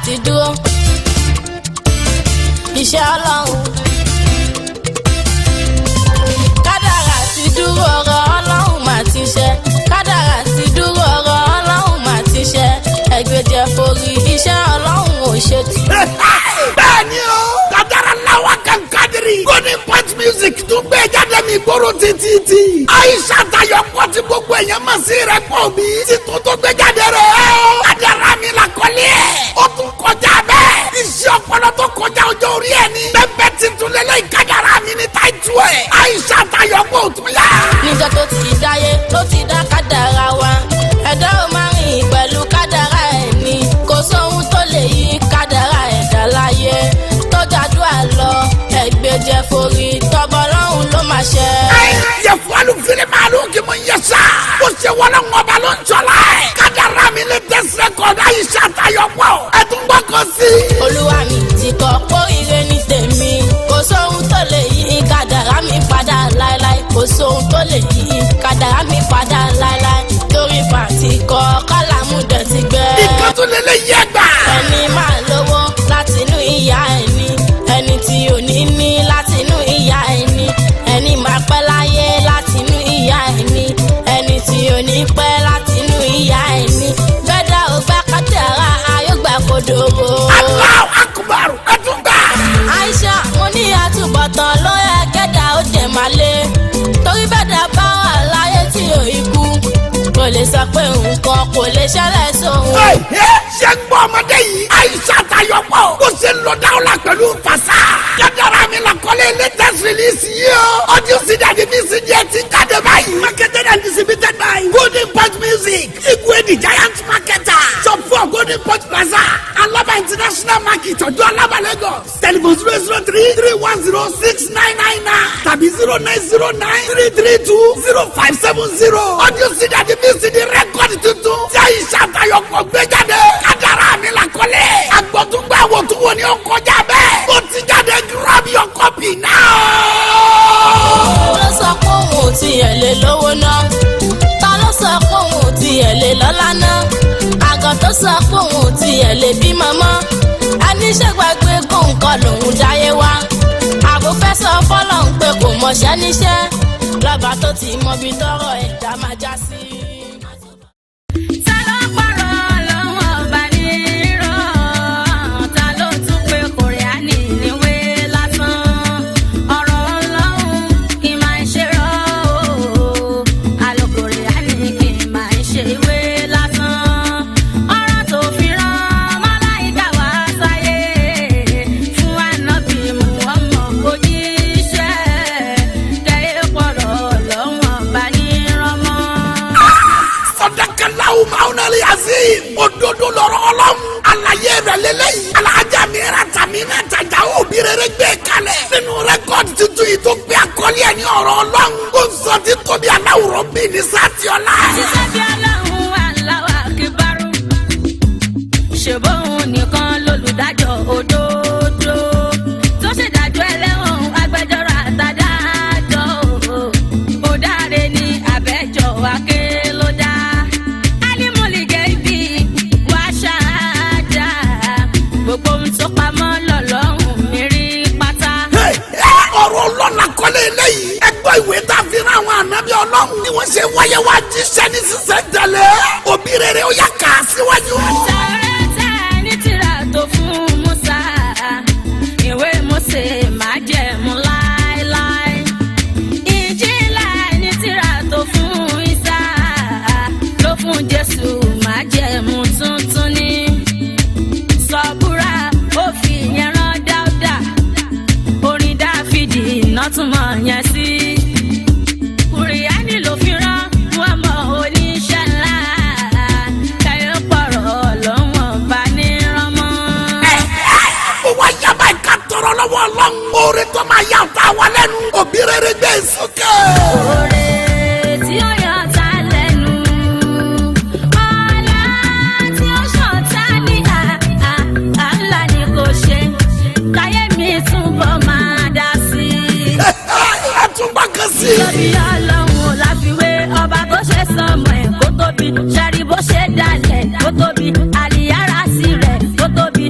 Ti dúró iṣẹ́ Ọlọ́run. Kádàrá ti dúró, ọ̀rọ̀ Ọlọ́run mà ti ṣẹ. Kádàrá ti dúró, ọ̀rọ̀ Ọlọ́run mà ti ṣẹ. Ẹgbẹ́jẹ forí, iṣẹ́ Ọlọ́run ò ṣe tù. Bẹ́ẹ̀ni o, Kadara Lawa kan kadiri. Golden Point Music tún gbé jáde mi gbóró títí. Aisha Tayọ pọ̀ tí gbogbo èèyàn mọ̀ sí rẹ̀ pọ̀ bí. Títún tó gbé jáde rẹ̀ o. Kadara mi la kọ́lé ẹ̀. Ó tún kọjá bẹ́ẹ̀. Iṣẹ́ ọpọlọ tó kọjá ọjọ́ orí ẹ̀ ni. Bẹ́ẹ̀ tuntun lélẹ̀, Kadara mi ni táìtù ẹ̀. Aisha Tayọ pọ̀ tún yá. Níjọ́ tó ti dáyé ló ti dá kádàrá wa. Ẹ̀dá ò máa rìn pẹ̀lú kádàrá ẹ̀ ní. Kò sóhun tó lè yí kádàrá ẹ̀dá láyé tó jàdúrà lọ. Ẹgbẹ́jẹ forí, tọ́bọ̀ lọ́hùn ló máa ṣe. Yẹ fọlù fili maalu kì í yẹ sa. Ó ṣe wọlé ŋọba ló ń jọlá ẹ. Kadara mi lè tẹsẹ̀ kọ́dá Aisha Tayọ pọ̀. Ẹ tún gbọ́ kan sí. Olúwa mi ti kọ́ kóríire ní tèmi. Kò sóhun tó lè yí kádàrá mi padà láéláé. Kò sóhun tó lè yí kádàrá mi padà láéláé, torí pàtí kọ́ kálámù dẹ̀ ti gbẹ. Ìkan tún lè lè yẹ gbà. Ẹni máa lówó látinú ìyá ẹni, ẹni tí ò ní ní látinú ìyá ẹni, ẹni máa pẹ́ láyé látinú ìyá ẹni, ẹni tí ò ní pẹ́ látinú ìyá ẹni. Gbẹ́dá ò gbá kádàrá, ayọ́gbà kodoro. Allahu Akbar, ẹ tún gbà. Aisha, mo ní àtúbọ̀tán ló yẹ kẹ́dà ó dẹ̀ máa lé, torí bẹ́ẹ̀dá bá wà láyé tí ò ikú, kò lè sọ pé nǹkan kò lè ṣẹlẹ̀ sóhun. Ṣé ń gbọ́ ọmọdé yìí? Aisha Tayọ pọ̀. Ó ṣe ń lọ dáwọ́lá pẹ̀lú fasa. Kádàrá mi la kọ́lé latest release yìí o. Audio CD àti VCD ẹ̀ ti jáde báyìí. Marketed and distributed by Golden Pot Music. Igwe the giant marketer. Shop 4, Golden Pot Plaza. Alaba International Market, Ọjọ́ Alaba, Lagos. Telephone 003 310 6999 tàbí 09093320570. Audio CD àti VCD record tuntun tí Aisha Tayọ pọ̀ gbé jáde. Kádàrá mi la kọ́lé. Agbọ́túngbà wò tún wò ní ó kọjá bẹ́ẹ̀. Ó ti jáde, grab your copy now. Ta ló sọ pé òun ò tiẹ̀ lè lówó ná? Ta ló sọ pé òun ò tiẹ̀ lè lọ́lá ná? Àgàn tó sọ pé òun ò tiẹ̀ lè bímọ mọ́, ẹni ṣègbàgbé kó nǹkan lòun dáyé wá. Àbò fẹ́ sọ fọ́lọ́hún pé kò mọṣẹ́ níṣẹ́ lọ́ba tó ti mọbi tọ́rọ̀ ẹ̀dá máa já sí. Ta ló pọ̀rọ̀ lọ́wọ́ ọba ní irọ́? Ta ló tún pé Kùránì níwé lásán? Ọ̀rọ̀ Ọlọ́run kì í máa ṣe rọ́ o. Àlùkùránì kì í máa ṣe ìwé lásán. Ọ̀rọ̀ tó fi rán màláíkà wá sáyé fún Ànábì Muhammad òjíṣẹ́, kẹ́yẹ́ pọ̀rọ̀ lọ́wọ́ ọba ní irọ́ mọ́. Sọdakalahu maunali azim. Òdodo lọ̀rọ̀ Ọlọ́run. Àlàyé rẹ̀ lélẹ́yìí. Alaja mìíràn tàmí náà tajà òbí rere gbé kalẹ̀. Nínú record tuntun yìí tó gbé àkọlé ẹ̀ ní ọ̀rọ̀ Ọlọ́run. Ó ń sọ tí tóbi aláwòrán bí ní sátìọ́lá. Ṣiṣẹ́ bí Ọlọ́run, Allahu Akbar. Ṣèbóhun nìkan lolùdájọ́ òdodo tó ṣèdájọ́ ẹlẹ́wọ̀n, agbẹjọ́rò àtàdájọ́ ó dáre ní abẹ́jọ́ wáké ló dá. Alimul gaibi wá ṣáájà, gbogbo ohun tó pamọ́ lọ́lọ́run mi rí pátá. Ọ̀rọ̀ Ọlọ́run àkọlé eléyìí. Ẹgbọ́ ìwé tá a fi rán àwọn ànábì Ọlọ́run. Ni wọ́n ṣe wáyé wá jíṣẹ́ ní sísẹ́ tẹ̀lé. Òbí rere, ó yà kà á síwájú. Tàwọ́rátà ní tírà tó fún Musa, ìwé Mósè májẹ̀mú láéláé. Ìnjílà ní tírà tó fún Ísà, ló fún Jésù, májẹ̀mú tuntun ní. Sọ̀búrà, ó fi ìyẹn rán Dáúdà, orin Dáfídì iná túmọ̀ yẹn sí. Kùrìánì ló fi rán Muhammad oníṣẹ́ ńlá, káyọ̀ pọ̀rọ̀ lọ́wọ́n bá ní ránmọ́. Ó wá yaba ìka tọrọ lọ́wọ́ Ọlọ́run. Oore tó máa yà ọ̀tá wa lẹ́nu. Òbí rere gbé sókè. Oore tí ó yọ ta lẹ́nu, ọlá tí ó ṣàn ta ní àà ńlá ni kò ṣe, káyé mi túbọ̀ máa dá sí i. Ẹ tún gbọ́ kan sí. Tóbi Ọlọ́run ò láfiwé, ọba tó ṣe sọmọ ẹ̀ kó tóbi, ṣẹ́rí bó ṣe dalẹ̀ kó tóbi, àlìyára sí rẹ̀ kó tóbi.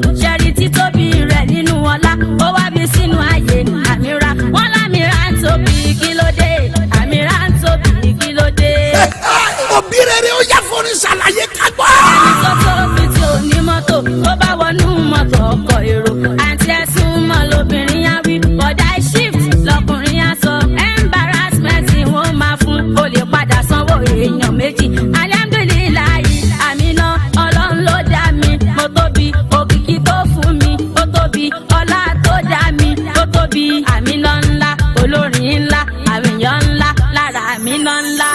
ńlá.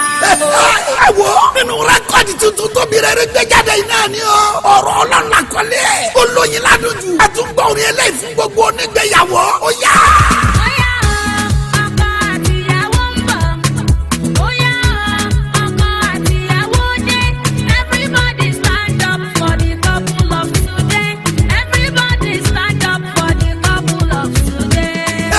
Ẹ wo, nínú record tuntun tó bí rere gbé jáde yìí náà ni o. Ọ̀rọ̀ Ọlọ́run la kọ́lé ẹ̀. Olóyin ládùn jù. Ẹ tún gbọ́ orin eléyìí fún gbogbo onígbéyàwó. Ó yá. Bóyá ọkọ àtìyàwó ń bọ̀, bóyá ọkọ àtìyàwó dé. Everybody stand up for the couple of today. Everybody stand up for the couple of today.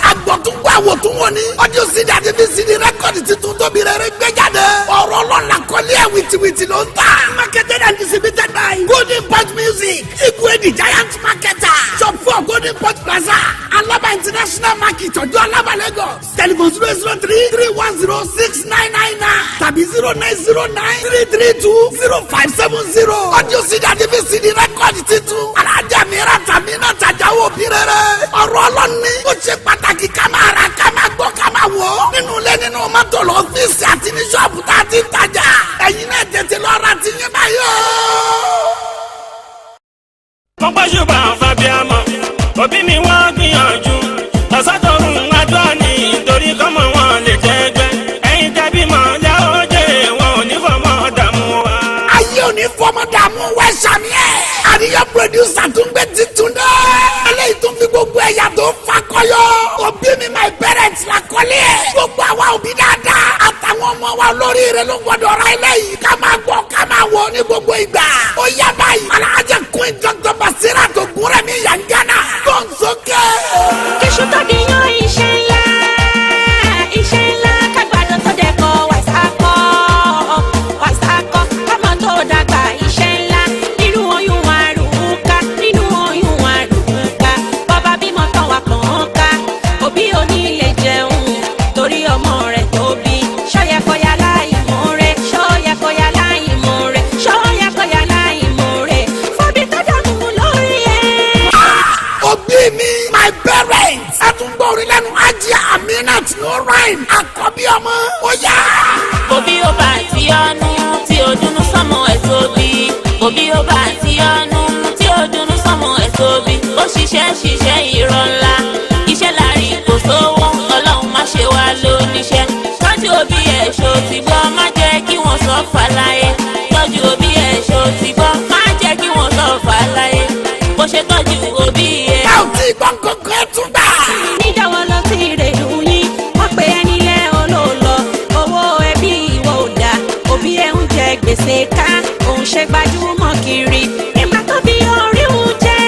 Agbọ̀túngbọ̀ àwòtúnwò ni. Audio CD àti VCD record tuntun tó bí rere gbé jáde. Ọ̀rọ̀ Ọlọ́run la kọ́lé ẹ̀, wìtìwìtì ló ń tà. Marketed and distributed by Golden Pot Music. Igwe the giant marketer. Shop 4, Golden Pot Plaza. Alaba International Market, Ọjọ́ Alaba, Lagos. Telephone 003 310 6999 tàbí 09093320570. Audio CD àti VCD record tuntun. Alájà mìíràn tàbí náà tajà wò bí rere. Ọ̀rọ̀ Ọlọ́run ni. Ó ṣe pàtàkì ká máa ra, ká máa gbọ́, ká máa wọ̀. Nínú ilé, nínú mọ́tò, lọ́fíìsì àti ní ṣọ́ọ̀bù tá a ti ń tajà. Ẹ̀yin náà tètè lọ ra ti yín báyìí o. Mo gbóṣùbà fàbíàmọ́, òbí mi wọ́n gbìyànjú lọ́sọ̀tọ̀run àdúrà ní torí kọ́mọ wọn lè jẹ́gbẹ́. Ẹ̀yin tẹ́bí mọ̀ lẹ́ ó jẹ́ wọn ò ní fọmọ dààmú wa. Ayé òní fọmọ dààmú wẹ́ sàmì ẹ̀. Àríyá producer tún gbé titun dẹ́. Eléyìí tún fi gbogbo ẹ̀yà tó fakọyọ. Òbí mi, my parents la kọ́lé ẹ̀. Gbogbo àwa òbí dáadáa, àtàwọn ọmọ wa lórí rẹ̀ ló gbọdọ̀ ra eléyìí. Ká máa gbọ́, ká máa wọ̀ ní gbogbo ìgbà. Ó yá báyìí. Alhaja Queen Dr. Basira tó gúnrẹ́ mi Yangana. Gbọ̀nsókè. Kíṣu tó di yan, iṣẹ́ ńlá, iṣẹ́ ńlá, kágbádùn tó dẹ́kọ̀ wàsákọ̀ wàsákọ̀, kámọ́ tó dàgbà, iṣẹ́ ńlá, nínú oyún àrùn ká, nínú oyún àrùn ká, bàbá bímọ tán wà kàn ká, òbí onílé jẹun torí ọmọ rẹ̀ tó bí, ṣọ́yẹ̀kọ́yà láì mọ̀ rẹ̀, ṣọ́yẹ̀kọ́yà láì mọ̀ rẹ̀, ṣọ́yẹ̀kọ́yà láì mọ̀ rẹ̀ fọ́bí tó dààmú lórí ẹ̀. Òbí mi, my parents. Ẹ tún gbọ́ orin lẹ́nu Ajia Aminat no rhyme. Àkọ́bí ọmọ. Ó yá. Òbí ó bá ti ọ́nú tí ó dúnú sọ́mọ ẹ̀ tó bí. Òbí ó bá ti ọ́nú tí ó dúnú sọ́mọ ẹ̀ tó bí. Ó ṣiṣẹ́ ṣiṣẹ́, irọ́ ńlá. Iṣẹ́ láàrin kò sówó, Ọlọ́run má ṣe wá lóníṣẹ́. Tọ́jú òbí ẹ̀ ṣó ti gbọ́, má jẹ́ kí wọ́n sọ fàlàyé. Tọ́jú òbí ẹ̀ ṣó ti gbọ́, má jẹ́ kí wọ́n sọ fàlàyé. Bó ṣe tọ́jú òbí ẹ̀. Ẹ ò tí ì gbọ́ nǹkan ẹ̀ tún gbà. Níjọ́ wọn lọ sí ìrèlú yín, wọ́n pe ẹ́ nílẹ̀ olóòlọ́, owó ẹbí ìwọ ò dá, òbí ẹ̀ ń jẹ gbèsè ká, òun ṣe gbajúmọ̀ kiri. Nígbà tó bí orí ń jẹ́,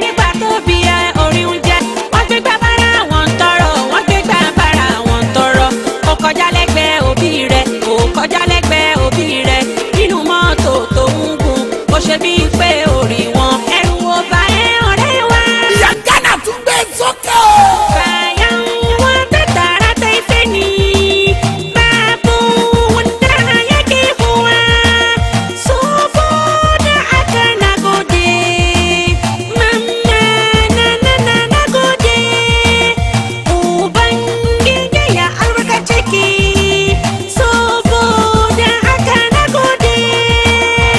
nígbà tó bí orí ń jẹ́, wọ́n gbé gbá bára wọn tọrọ, wọ́n gbé gbá bára wọn tọrọ. Ó kọjá lẹ́gbẹ̀ẹ́ òbí rẹ̀, ó kọjá lẹ́gbẹ̀ẹ́ òbí rẹ̀ nínú mọ́tò tó ń gùn, ó ṣe bíi pé orí wọn ẹrù ò bá ẹ ọ̀rẹ́ wa. Yangana tún gbé sókè. Bayan wata tara ta sani, babu wanda yake buwa saboda aka, na gode mama na na na na gode, Ubangiji ya albarkace ki, saboda haka na gode.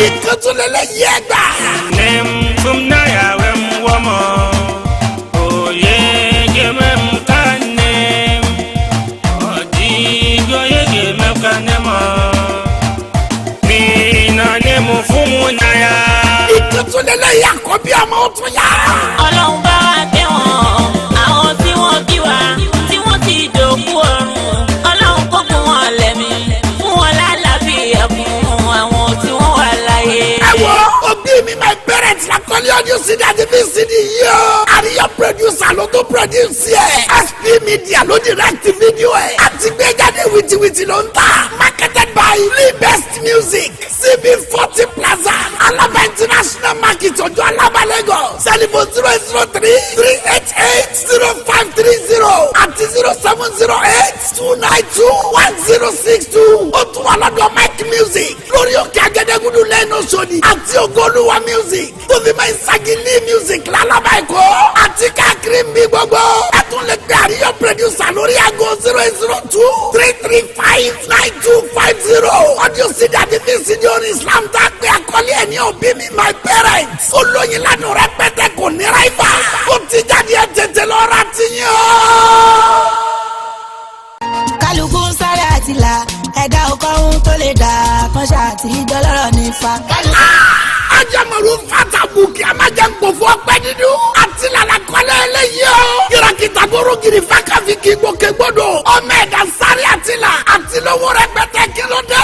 Ìkàntúlẹ̀lẹ̀ yẹ gbà. Nem fum na ya wem womo oye gemem kanem odigo ye gemem kanemo mi na nemu fumu na ya. Ìkàntúlẹ̀lẹ̀ yẹ àkọ́bí ọmọ, ó tún yá. Ọlọ́run bá wa kẹ́ wọn, àwọn tí wọ́n bí wa tí wọ́n ti dòkú ọ̀run. Ọlọ́run kó fún wọn lẹ́mí, fún wọn lálàáfíà, fún àwọn tí wọ́n wà láyé. Ẹ wo, òbí mi, my parents la kọ́lé audio CD àti VCD yìí o. Àríyá producer ló tó produce ẹ̀. SP Media ló direct video ẹ̀. Àti gbé jáde, wìtìwìtì ló ń tà. Marketed by Lee Best Music, CB 40 Plaza, Alaba International Market, Ọjọ́ Alaba, Lagos. Telephone 003 388 0530 àti 07082921062. Ó tún wà lọ́dọ̀ Mike Music lórí òkè Agẹ́dẹ́gúdú lẹ́nu Sọ́ni àti Ogoluwa Music tó fi máa ń Sagili Music lálábà Ẹ̀kọ́ àti káàkiri ń bí gbogbo. Ẹ tún lè pe Àríyọ producer lórí aago 08023359250. Audio CD àti VCD orin Islam tá a pè àkọlé ẹ̀ ní òbí mi, my parents. Olóyin lánàá rẹpẹtẹ, kò ní ra ibà. Ó ti jáde, ẹ tètè lọ ra tiyín o. Kálukú ń sáré àtìlà, ẹ̀dá ọkọ̀ ohun tó lè dà kan ṣáà tí dọ́lọ́rọ̀ ní fa. Ajamaru fata buki a ma jẹ nkpofo ọpẹ dídú. Àti lala kọ́lé eléyìí o. Kìràkìtà gbóró girifa káfi kí gbòkègbodò. Ọmọ ẹ̀dá sáré àti la. Àti lówó rẹpẹtẹ kí ló dé?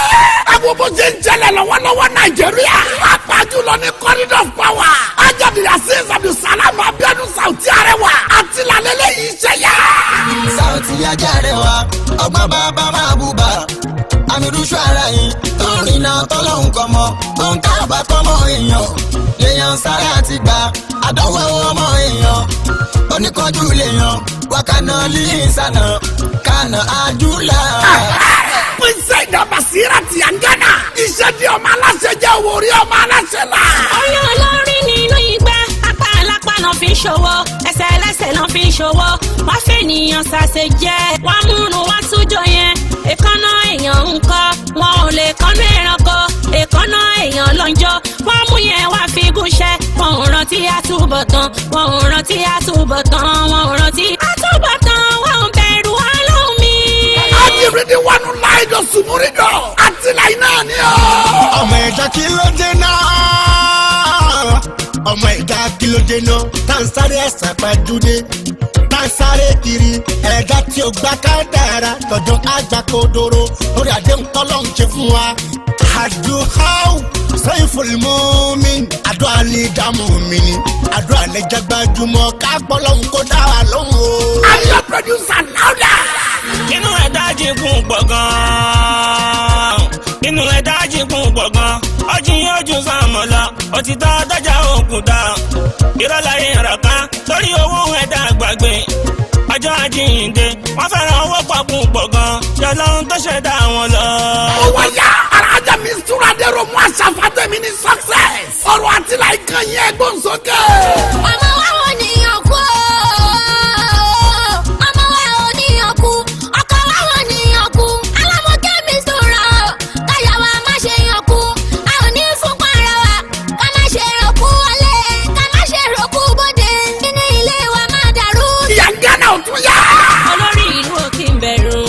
Ẹ wo bó ṣe ń jẹlẹ̀ lọ́wọ́lọ́wọ́ Nàìjíríà. Pàápàá jùlọ ní corridor of power. Ajabiri Azeez Abdulsalam Abiodun Sauti Arẹwà. Àti làlẹ́lẹ́ yìí ṣe yá. Sáùtì ajá rẹ̀ wá, ọgbọ́n bàbá máa bù bá àmì rúṣù ara yìí tó ń rìnà tọ́lọ́hún kọ́mọ tó ń kábà kọ́mọ èèyàn lèèyàn sáré àti gbà àdánwò ọmọ èèyàn oníkanjú lèèyàn wákàna lísànà kànà àdúrà. Pínsẹ̀ ìdàgbàsíra ti Yangana. Iṣẹ́ di ọmọ aláṣẹ jẹ́ owó orí ọmọ aláṣẹ la. Oyún olórí nínú igbá, apá alápá náà fi ń ṣòwò, ẹsẹ̀ ẹlẹ́sẹ̀ náà fi ń ṣòwò. Wọ́n fènìyàn ṣàṣe jẹ́, wọ́n múnú wọ́n tújọ yẹn. Èkánná èèyàn ń kọ́, wọn ò lè kánú ẹranko. Èkánná èèyàn lọ́njọ́, wọ́n mú yẹn wá fi gúnṣẹ́. Wọn ò rántí àtúbọ̀tán, wọn ò rántí àtúbọ̀tán, wọn ò rántí àtúbọ̀tán, wọn ò bẹ̀rù Ọlọ́run mi. Ajibidi wanu láìdọ̀ sùmúrídọ̀. Àtìláyìn náà ni o. Ọmọ ẹ̀dá, kí ló dé náà? Ọmọ ẹ̀dá, kí ló dé náà tá ń sáré ẹ̀sán pàjùdé, tá ń sáré kiri? Ẹ̀dá tí ó gbá kádàrá tọjọ́ àgbàkodoro lórí àdéhùn tọ́lọ́hún ṣe fún wa. Àdúháù sẹ́yìnfòlì mọ́mí, àdúrà ní ìdààmú mi ni àdúrà lẹ́jà gbajúmọ̀ ká gbọ́ lọ́hùn kó dá wa lóhùn o. I'm your producer louder. Inú ẹ̀dá jìnkún pọ̀ gan-an, inú ẹ̀dá jìnkún pọ̀ gan-an, ọjì yóò ju sàmọ̀ lọ, òtítọ́ dọ́jà òkúta, ìrọ̀láyé ìrọ̀ká lórí owó. Ẹ̀dá gbàgbé ọjọ́ àjíǹde, wọ́n fẹ́ràn owó pọ̀ púpọ̀ gan-an yọlọ́run tó ṣẹ̀dá wọn lọ. Ó wáyà arajà mi sùúrù adẹ́rọ̀ mú àṣàfàtẹ̀mí ní success. Ọ̀rọ̀ àtìláyìn kan yẹn gbọ́n sókè. Ọmọ wa ò níyàn kú o, ọmọ wa ò níyàn kú, ọkọ wa ò níyàn kú. Alámọ̀kẹ́ mi sọ̀rọ̀, káyà wa má ṣe yàn kú. A ò ní fúnpá ara wa, ká má ṣe ròkú wọlé, ká má ṣe ròkú bóde, nínú ilé wa má dàrú. Ìyá ń gánà ò tún yá. Olórí ìlú ò kí ń bẹ̀rù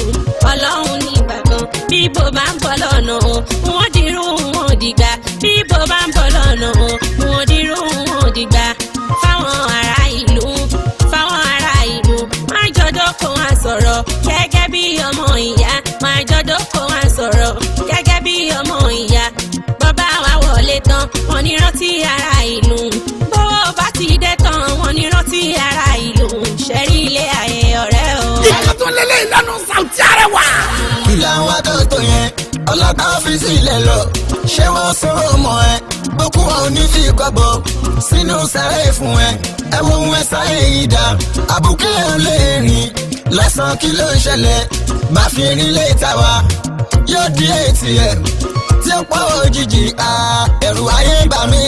Ọlọ́run ní ìgbà kan. Bí bó bá ń bọ̀ lọ́nà o, wọ́n dirú wọn dìgbà. Bí bó bá ń bọ̀ lọ́nà o, wọ́n dirú wọn dìgbà. Fáwọn ará ìlú, fáwọn ará ìlú, máa jọjọ́ kó wọn sọ̀rọ̀ gẹ́gẹ́ bí ọmọ ìyá. Máa jọjọ́ kó wọn sọ̀rọ̀ gẹ́gẹ́ bí ọmọ ìyá. Bọ́bá wa wọlé tán, wọn ní rántí ará ìlú. Bówó bá ti dé tán, wọn ní rántí ará ìlú. Ṣẹ́rí ilé ayé ọ̀rẹ́ o. Ìkan tó lélẹ̀ ìlànà Sauti Arẹwà. Kí làwọn akẹ́kọ̀ọ́ yẹn ọlọ́pàá ọ́fíìsì ilẹ̀ lọ, ṣé wọ́n sọ̀rọ̀ mọ́ ẹ? Bókú wọn ò ní fi kọ́bọ̀ sínú sáré fún ẹ. Ẹ wo ohun ẹ sáré yìí dá àbùkù ẹ lè rìn lọ́sàn-án. Kí ló ń ṣẹlẹ̀? Bá fi rin lé ta wa yóò di ATM tí ó pọ̀ òjijì. Ẹ̀rù ayé bà mí.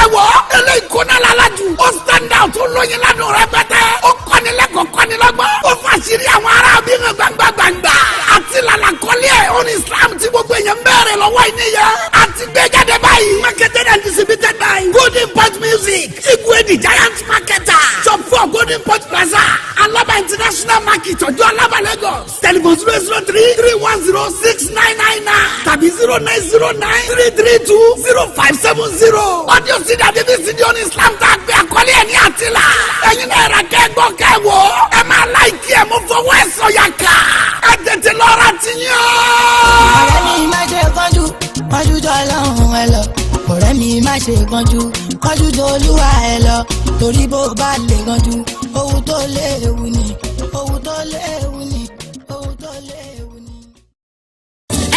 Ẹ wọ eléyìí kóná lálàjù. Ó stand out, ó lóyin ládùn rẹpẹtẹ. Ó kọ́ni lẹ́kọ̀ọ́, kọ́ni lọ́gbọ́n. Ó fàṣírí àwọn ará bí hàn gbangba gbangba. Àti làlàkọ́lé ẹ̀ ó ní Islam tí gbogbo èèyàn ń bẹ̀rẹ̀ lọ́wọ́ yìí nìyẹn. Àti gbé jáde báyìí. Marketed and distributed by Golden Pot Music. Igwe the giant marketer. Shop 4, Golden Pot Plaza. Alaba International Market, Ọjọ́ Alaba, Lagos. Telephone 003 310 6999 tàbí 09093320570. Audio CD àti VCD on Islam tá a gbé àkọlé ẹ̀ ní àtìlá. Ẹ̀yin náà rà kẹ́gbọ́ kẹ́wọ́. Ẹ máa like ẹ̀, mo fọwọ́ ẹ̀ sọ̀yà ká. Ẹ tètè lọ́ra ti yàn. Ọ̀rẹ́ mi, má ṣe kánjú kánjú jọ Ọlọ́run ẹ lọ. Ọ̀rẹ́ mi, má ṣe kánjú kánjú jọ Olúwa ẹ lọ, torí bó bá lè kánjú, ohun tó léwu ni, ohun tó léwu ni, ohun tó léwu ni.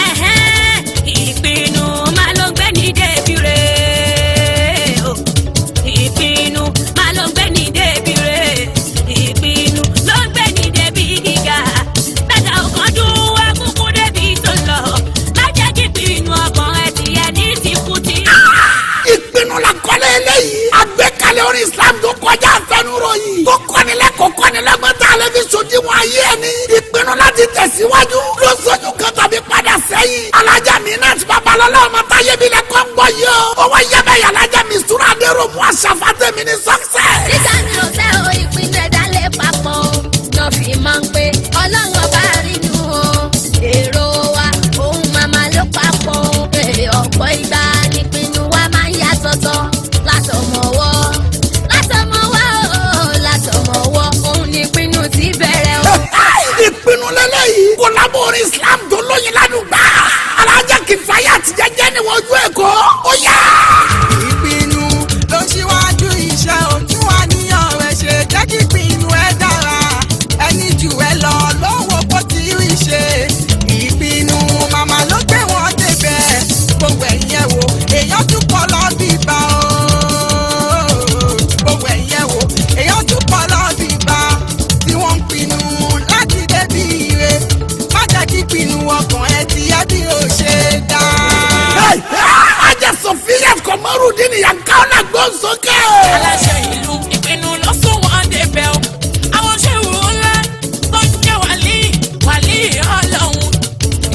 Ẹ̀hẹ́n, ìpinnu máa ló ń gbé ní débi rè o. Ìpinnu máa ló ń gbé ní débi rè. Ìpinnu ló ń gbé ní débi gíga. Bẹ́ẹ̀ ọ̀kánjú akúkú débi tó lọ. Má jẹ́ kí ìpinnu ọkàn ẹ̀ tiẹ̀ ní tìkùtì. Ìpinnu la kọ́lé eléyìí. Àgbékalẹ̀ orin Islam tó kọjá àfẹnuròyìn. Tó kọ́ni lẹ́kọ̀ọ́, kọ́ni lọ́gbọ́n tá a lè fi sodiwọn ayé ẹni. Ìpinnu láti tẹ̀síwájú. Ló sojú kan tàbí padà sẹ́yìn. Alájà mi náà ti Babalọ́lá ọmọ táyé bí lẹ kọ́ ń gbọ́ yìí o. Ó wá yẹ́bẹ̀ yàlájà mi sùúrù adéró mú àṣàfàtẹ̀mí ní success. Nígbà mi ò fẹ́ o, ìpinnu ẹ̀dá lè papọ̀ o. Lọ fi máa ń pe Ọlọ́run ọba rínú o. lóyin ládùn gbà. Alájà Kìfáyà àtijẹ́jẹ́ ni wọ́n ojú ẹ̀kọ́. Ó yá. Ìpinnu ló ń ṣíwájú iṣẹ́, òtún wà níyàn rẹ̀ ṣe jẹ́ kí ìpinnu ẹ dára. Ẹni jù ẹ lọ lówó kó ti rí ṣe. Ìpinnu màmá ló gbé wọn débẹ̀. Gbogbo ẹ̀yìn ẹ̀ wò, èèyàn tún pọ̀ lọ bíbá o. Gbogbo ẹ̀yìn ẹ̀ wò, èèyàn tún pọ̀ lọ bíbá tí wọ́n ń pinnu láti débi ire. Má jẹ́ kí ìpinnu ọkàn ẹ ti yá bí ó ṣe dá. Ajá Sọfíà Kọmọrúdín Yankaola gbọ́nsókè. Aláṣẹ ìlú, ìpinnu ló sún wọn débẹ̀ o. Àwọn ṣéwù ńlá tó ń jẹ́ wàlíì wàlíì ọlọ́run,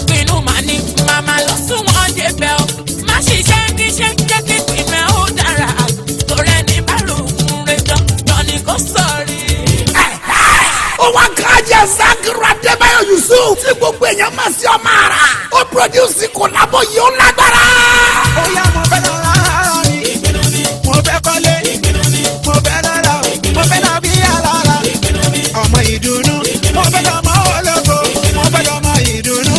ìpinnu mà ní màmá ló sún wọn débẹ̀ o. Má ṣiṣẹ́ kíṣẹ́, jẹ́ kí ìpinnu ẹ̀ ó dára, torí ẹni bá rò ó rẹ̀ dandan ni kò sọ̀rí. Ó wá kan Ajá Zakiru Adébáyọ̀ Yusuf tí gbogbo èèyàn mọ̀ sí ọmọ ara. Ó produce collabo yìí, ó lágbára. Ó yá, mo fẹ́ lọ rárá ni, mo fẹ́ kọ́lé, mo fẹ́ lọ́la, mo fẹ́ lọ bí alára ọmọ ìdùnnú, mo fẹ́ lọ mọ ológo, mo fẹ́ lọ mọ ìdùnnú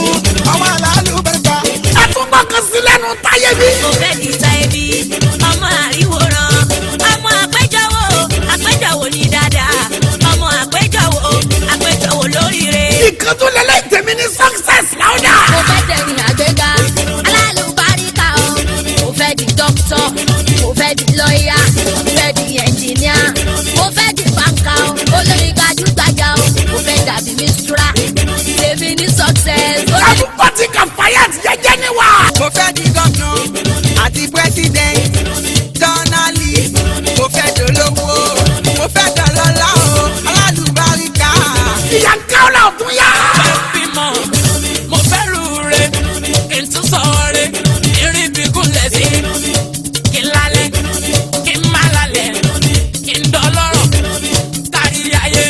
ọmọ alálùbẹ́ta. Ẹ tún gbọ́ kan sí lẹ́nu táyé bí. Mo fẹ́ di táìbì ọmọ àríwòrán, ọmọ àpéjọwò, àpéjọwò ní dáadáa, ọmọ àpéjọwò, àpéjọwò lóríire. Ìkan tó lẹ́lẹ́ tèmi ní success láwùjá. Mo fẹ́ tẹ̀yìn àgbéga alálùbáríkà o. Mo fẹ́ di dókítọ̀, mo fẹ́ di lọ́ọ̀yà, mo fẹ́ di ẹnjìníà, mo fẹ́ di báńkà o, olórí gbajúgbajà o. Mo fẹ́ dàbí mistura, tèmi ní success. Kábù pọ́tì Kàfáyà ti jẹ́jẹ́ ní wa. Mo fẹ́ di gómìnà àti president, journalist, mo fẹ́ dolówó, mo fẹ́ dọlọ́lá o, alálùbáríkà. Yankaola ọ̀tún yá. Fẹ́ bímọ, mo fẹ́ rúure, kí n tún sọ̀rọ̀ irin bí gúnlẹ̀ sí, kí n lálẹ́, kí n má lálẹ́, kí n dọlọ́rọ̀ kárí ayé.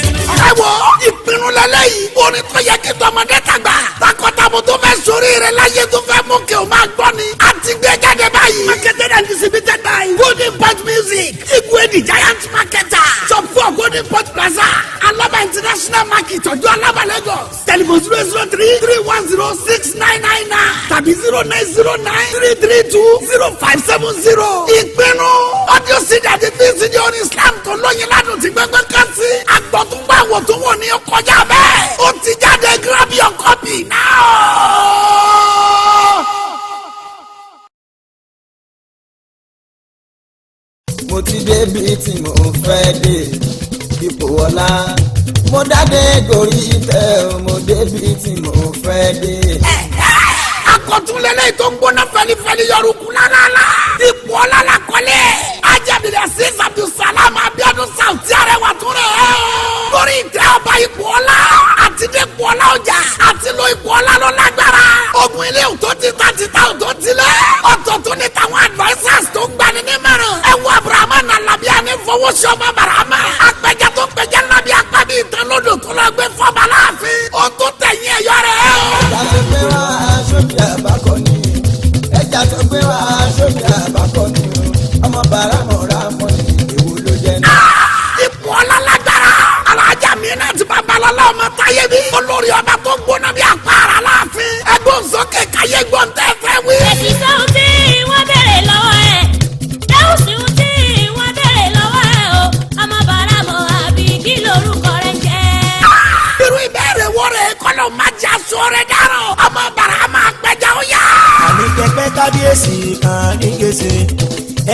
Ẹ wo ìpinnu lẹ́lẹ́yìí. Orin tó yẹ kí tọmọdé tàgbà, takọtabo tó fẹ́ sórí rẹ̀ láyé, tó fẹ́ mú kí o máa gbọ́ ni. A ti gbé jáde báyìí. Marketed and distributed by Golden Pot Music, Igwe the giant marketer. Shop 4, Golden Pot Plaza, Alaba International Market, Ọjọ́ Alaba, Lagos. Telephone 003 310 6999 tàbí 09093320570. Ìpinnu audio CD àti VCD orin Islam tó lóyin ládùn tí gbẹgbẹ kan sí. Àgbọ̀túngbà wò tó wò ní kọjá bẹ́ẹ̀. Ó ti jáde, grab your copy now. Mo ti débi tí mo fẹ́ dé, ipò ọlá mo dáde gorí ìtẹ́ o, mo débi tí mo fẹ́ dé. Akọ̀túnlẹ̀lẹ̀ tó ń gbóná fẹlifẹli yọrùkú lálálá. Ipò ọlá la kọ́lé. Ajábìlẹ̀ Azeez Abdulsalam Abiodun Sauti Arẹwà tún rẹ̀ ẹ́. Lórí ìtẹ́ ọba ipò ọlá àti dẹ́pọ̀ ọlá ọjà àti lo ipò ọlá lọ lágbára. Ogun ilé òtó títà títà òtó tilẹ̀. Ọ̀tọ̀ tó ní tàwọn advisers tó ń gbani nímọ̀ràn. Ẹ wo Abrahamu Nalabi àní fọwọ́sọmọ Barama. Apẹja tó pẹja ńlá bí apá bí ìtàn lódò tó lọ gbé fọba láàfin. Ó tó tẹ̀yìn ẹ̀yọ́ rẹ̀ o. Ẹja tó gbé wá sómi àbákọ́ ni, ẹja tó gbé wá sómi àbákọ́ ni, ọmọ bàrámọ̀ rámọ̀ ni, èwo ló jẹ́ náà? Ipò ọlá lágbára. Alájà mi náà ti bá balọ̀lá ọmọ táyé bí. Olórí ọba tó gbóná bí apára láàfin. Ẹgbọ́n sókè káyé gbọ́n tẹ́ fẹ́ wí. Èsì sóhun tí wọ́n béèrè lọ́wọ́ ẹ̀. Dáhùn sí ohun tí wọ́n béèrè lọ́wọ́ ẹ̀ o. Ọmọ bàrámọ̀ àbí kí lorúkọ rẹ̀ ń jẹ́? Irú ìbéèrè wo rẹ̀ kọ́lọ̀ máa já sọ rẹ̀ dáràn. Ọmọ bàrà máa gbẹjà ó yá. Àní pẹpẹ kábíyèsí kan ní gèsè,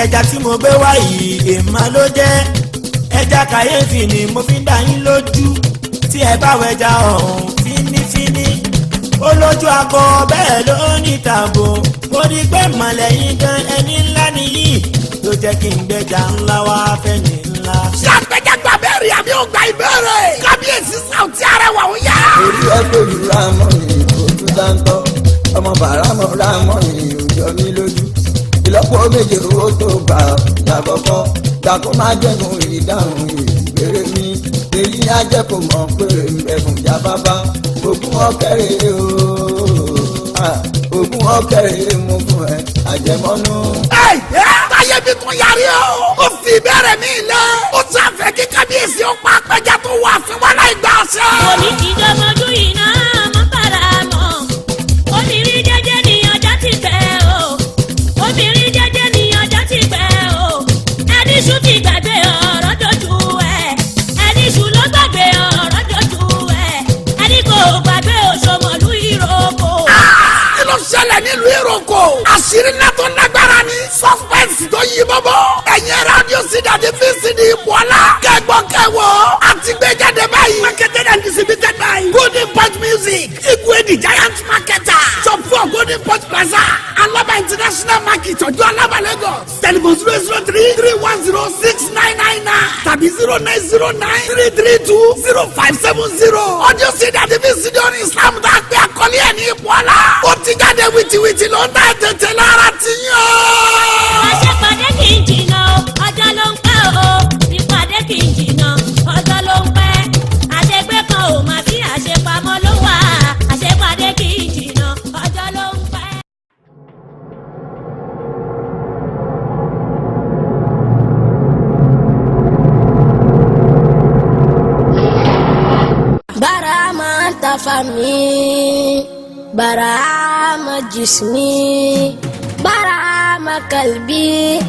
ẹja tí mo gbé wá yìí èèmà ló jẹ́. Ẹja kàyéfì ni mo fi ń dá yín lójú. Tí ẹ bá wẹja ọ̀hún fínífíní, ó lójú akọ, bẹ́ẹ̀ ló ní tààbò. Mo rí pé mọ̀lẹ́yìn gan ẹni ńlá nìyí ló jẹ́ kí n gbẹ́ja ńlá wá fẹ́ni ńlá. Ṣé àgbẹ̀jàgbà bẹ́ẹ̀rẹ̀ àbí ògbà ìbéèrè? Kábíyèsí Sauti Arẹwà ó yá. Orí ẹ pẹ̀lú rámọ̀ ni kò tún dáńtọ́, ọmọ bàrámọ̀ rámọ̀ ni ò jọ mí lójú. Ìlọ́po méje owó tó gbà lákọ̀ọ́kọ́ gbà kó má jẹ́gun ìdáhùn ìbéèrè mi, èyí á jẹ́ kó mọ̀ pé ẹ̀fùn jáfáfá. Ogún ọ̀kẹ́rẹ́ o, ogún ọ̀kẹ́rẹ́ mú fún ẹ àjẹmọ́nú. Ẹ táyé bí tún yarí o. Ó fi ìbéèrè mi lẹ. Ó tún àfẹ́ kí kábíyèsí ó pa apẹja tó wà fún wa láì gbà ọ̀sẹ̀. Òní ti dọ́mọdún iná mọ́ bàrà mọ́. ṣẹlẹ̀ nílùú Ìrókò. Àṣírí ńlá tó lágbára ni. Suspense tó yí bọ́bọ́. Ẹ̀yin rédíò CD àti VCD Bọ́lá. Kẹ́gbọ́ kẹ́wọ́. Àti gbé jáde báyìí. Marketed and distributed by Golden Pot Music. Igwe the giant marketer. Shop 4 Golden Pot Plaza. Alaba International Market. Ọjọ́ Alaba Lagos. Telephone 003 310 6999 tàbí 0909 332 0570. Audio CD àti VCD on Islam tá a pè àkọlé ẹ̀ ní Bọ́lá. Ó ti jáde wìtìwìtì ló ń dá tètè lára ti yàn. Àṣepàdé kì í jìnnà o, ọjọ́ ló ń pẹ́ o. Ìpàdé kì í jìnnà, ọjọ́ ló ń pẹ́. Àṣegbé kan ò mà sí àṣepamọ́ ló wà. Àṣepàdé kì í jìnnà, ọjọ́ ló ń pẹ́. Barama tafami, barama jismi, barama kalbi,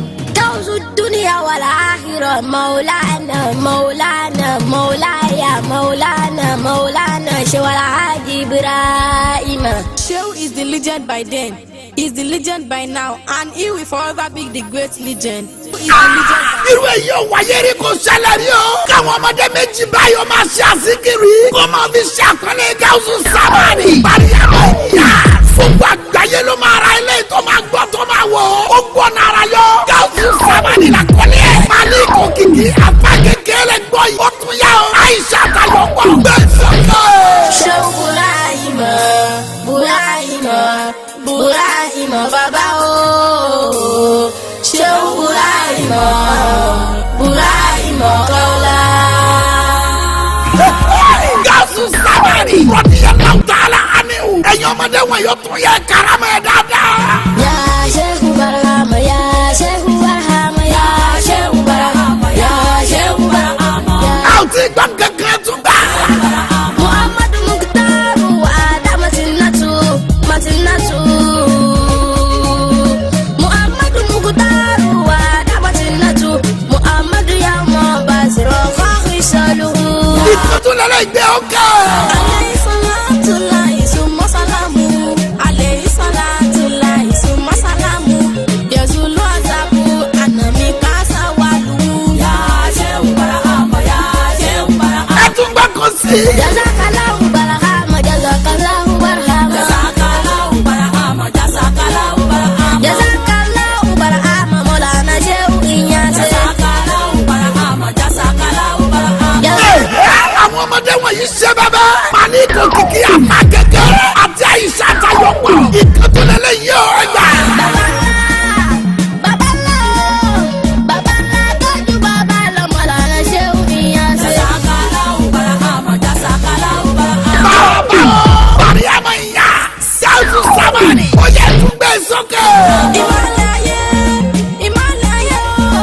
كوز الدنيا والآخرة مولانا مولانا مولاي مولانا مولانا شو العادي إبراهيم. Shehu is the legend by then, he is the legend by now, and he will forever be the great legend. He is the legend by Irú èyí ò wáyé rí, kò ṣẹlẹ̀ rí o. Káwọn ọmọdé méjì báyọ̀ máa ṣe àsìkiri. Kó máa fi ṣe àpẹẹrẹ Gáúsù Sámánì. Bàríyàmọ̀ ìyá. Gbogbo àgbáyé ló máa ra ilé tó máa gbọ́ tó máa wọ̀. Ó gbọ́ nara yọ. Gáúsù Sámánì là kọ́lé ẹ̀. Malik Òkìkí afa kékeré gbọ́ yìí. Ó tún yá o. Aisha Tayọ̀ gbọ́. Gbé sókè. Shehu Burahima, Burahima, Burahima bàbá o. Shehu Burahima, Burahima kọ́lá. Gáúsù Sámánì. Radiyallahu ta'ala anhu. Ẹ̀yin ọmọdé wọn yóò tún yẹ karama ẹ̀ dáadáa. Ya Shehu Barhama, ya Shehu Barhama, ya Shehu Barhama, ya Shehu Barhama. A ò tí gbọ́n kankan tún gbà. Muhammadu Mukhtaru Adama Sinatu, Masinatu. Muhammadu Mukhtaru Adama Sinatu, Muhammadu ya mọ basiro kọ́kí sọlù. Ìtútù lọ́lọ́ ìgbé ọkẹ́. Alayhi salatu lahi summa salamu. Alayhi salatu lahi summa salamu. Yazulu azabu anami kasa walu. Ya Shehu Barahama, ya Shehu Barahama. Ẹ tún gbọ́ kó sí. Jazakallahu barahama, jazakallahu barahama. Jazakallahu barahama, jazakallahu barahama. Jazakallahu barahama, Mọ́lánà Shehu Inyase. Jazakallahu barahama, jazakallahu barahama. Àwọn ọmọdé wọ̀nyí ṣe bẹ́bẹ́. Malik Òkìkí afa kékeré àti Aisha Tayọ̀ pọ̀. Ìkànnì lẹ́lẹ́ yìí ó ẹgbà. Baba ńlá, baba ńlá o, baba ńlá tọ́jú baba lọ, Mọ́lánà Shehu Inyase. Jazakallahu barahama, jazakallahu barahama. Bàbá o, Mariama ìyá, Gáúsù Sámánì, ó yẹ tún gbé sókè. Ìmọ̀lẹ̀ ayé, ìmọ̀lẹ̀ ayé o,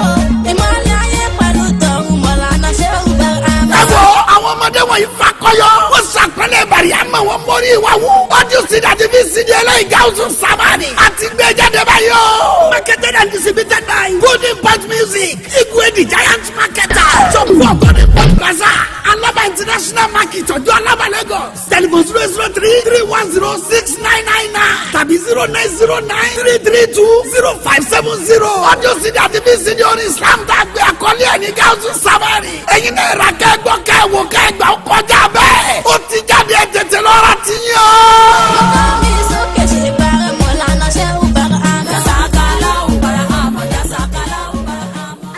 ìmọ̀lẹ̀ ayé pẹ̀lú tọ̀run Mọ̀lánà Shehu Barahama. Ẹ wo àwọn ọmọdé wọ̀nyí fakọyọ. Wọ́n sàpẹ́lẹ̀ Mariama wọn mórí ìwà wú. Ọdún CD àti VCD ẹlẹ́yìn Gáúsù Sámánì. Àti gbé jáde báyìí o. Marketed and distributed by Golden Pot Music. Igwe the giant marketer. Shop 4 Golden Pot Plaza. Alaba International Market. Ọjọ́ Alaba Lagos. Telephone 003 310 6999 tàbí 0909 332 0570. Ọdún CD àti VCD orin Islam tá a gbé àkọlé ẹ̀ ní Gáúsù Sámánì. Ẹ̀yin náà ra kẹ́gbọ́ kẹ́wò kẹ́gbà ó kọjá bẹ́ẹ̀. Ó ti jáde ẹ̀ tètè lọ́ra ti yín o. Mi sókè ṣe bàrẹ̀ Mọ́lánà Shehu Barahama. Jazakallahu barahama, jazakallahu barahama.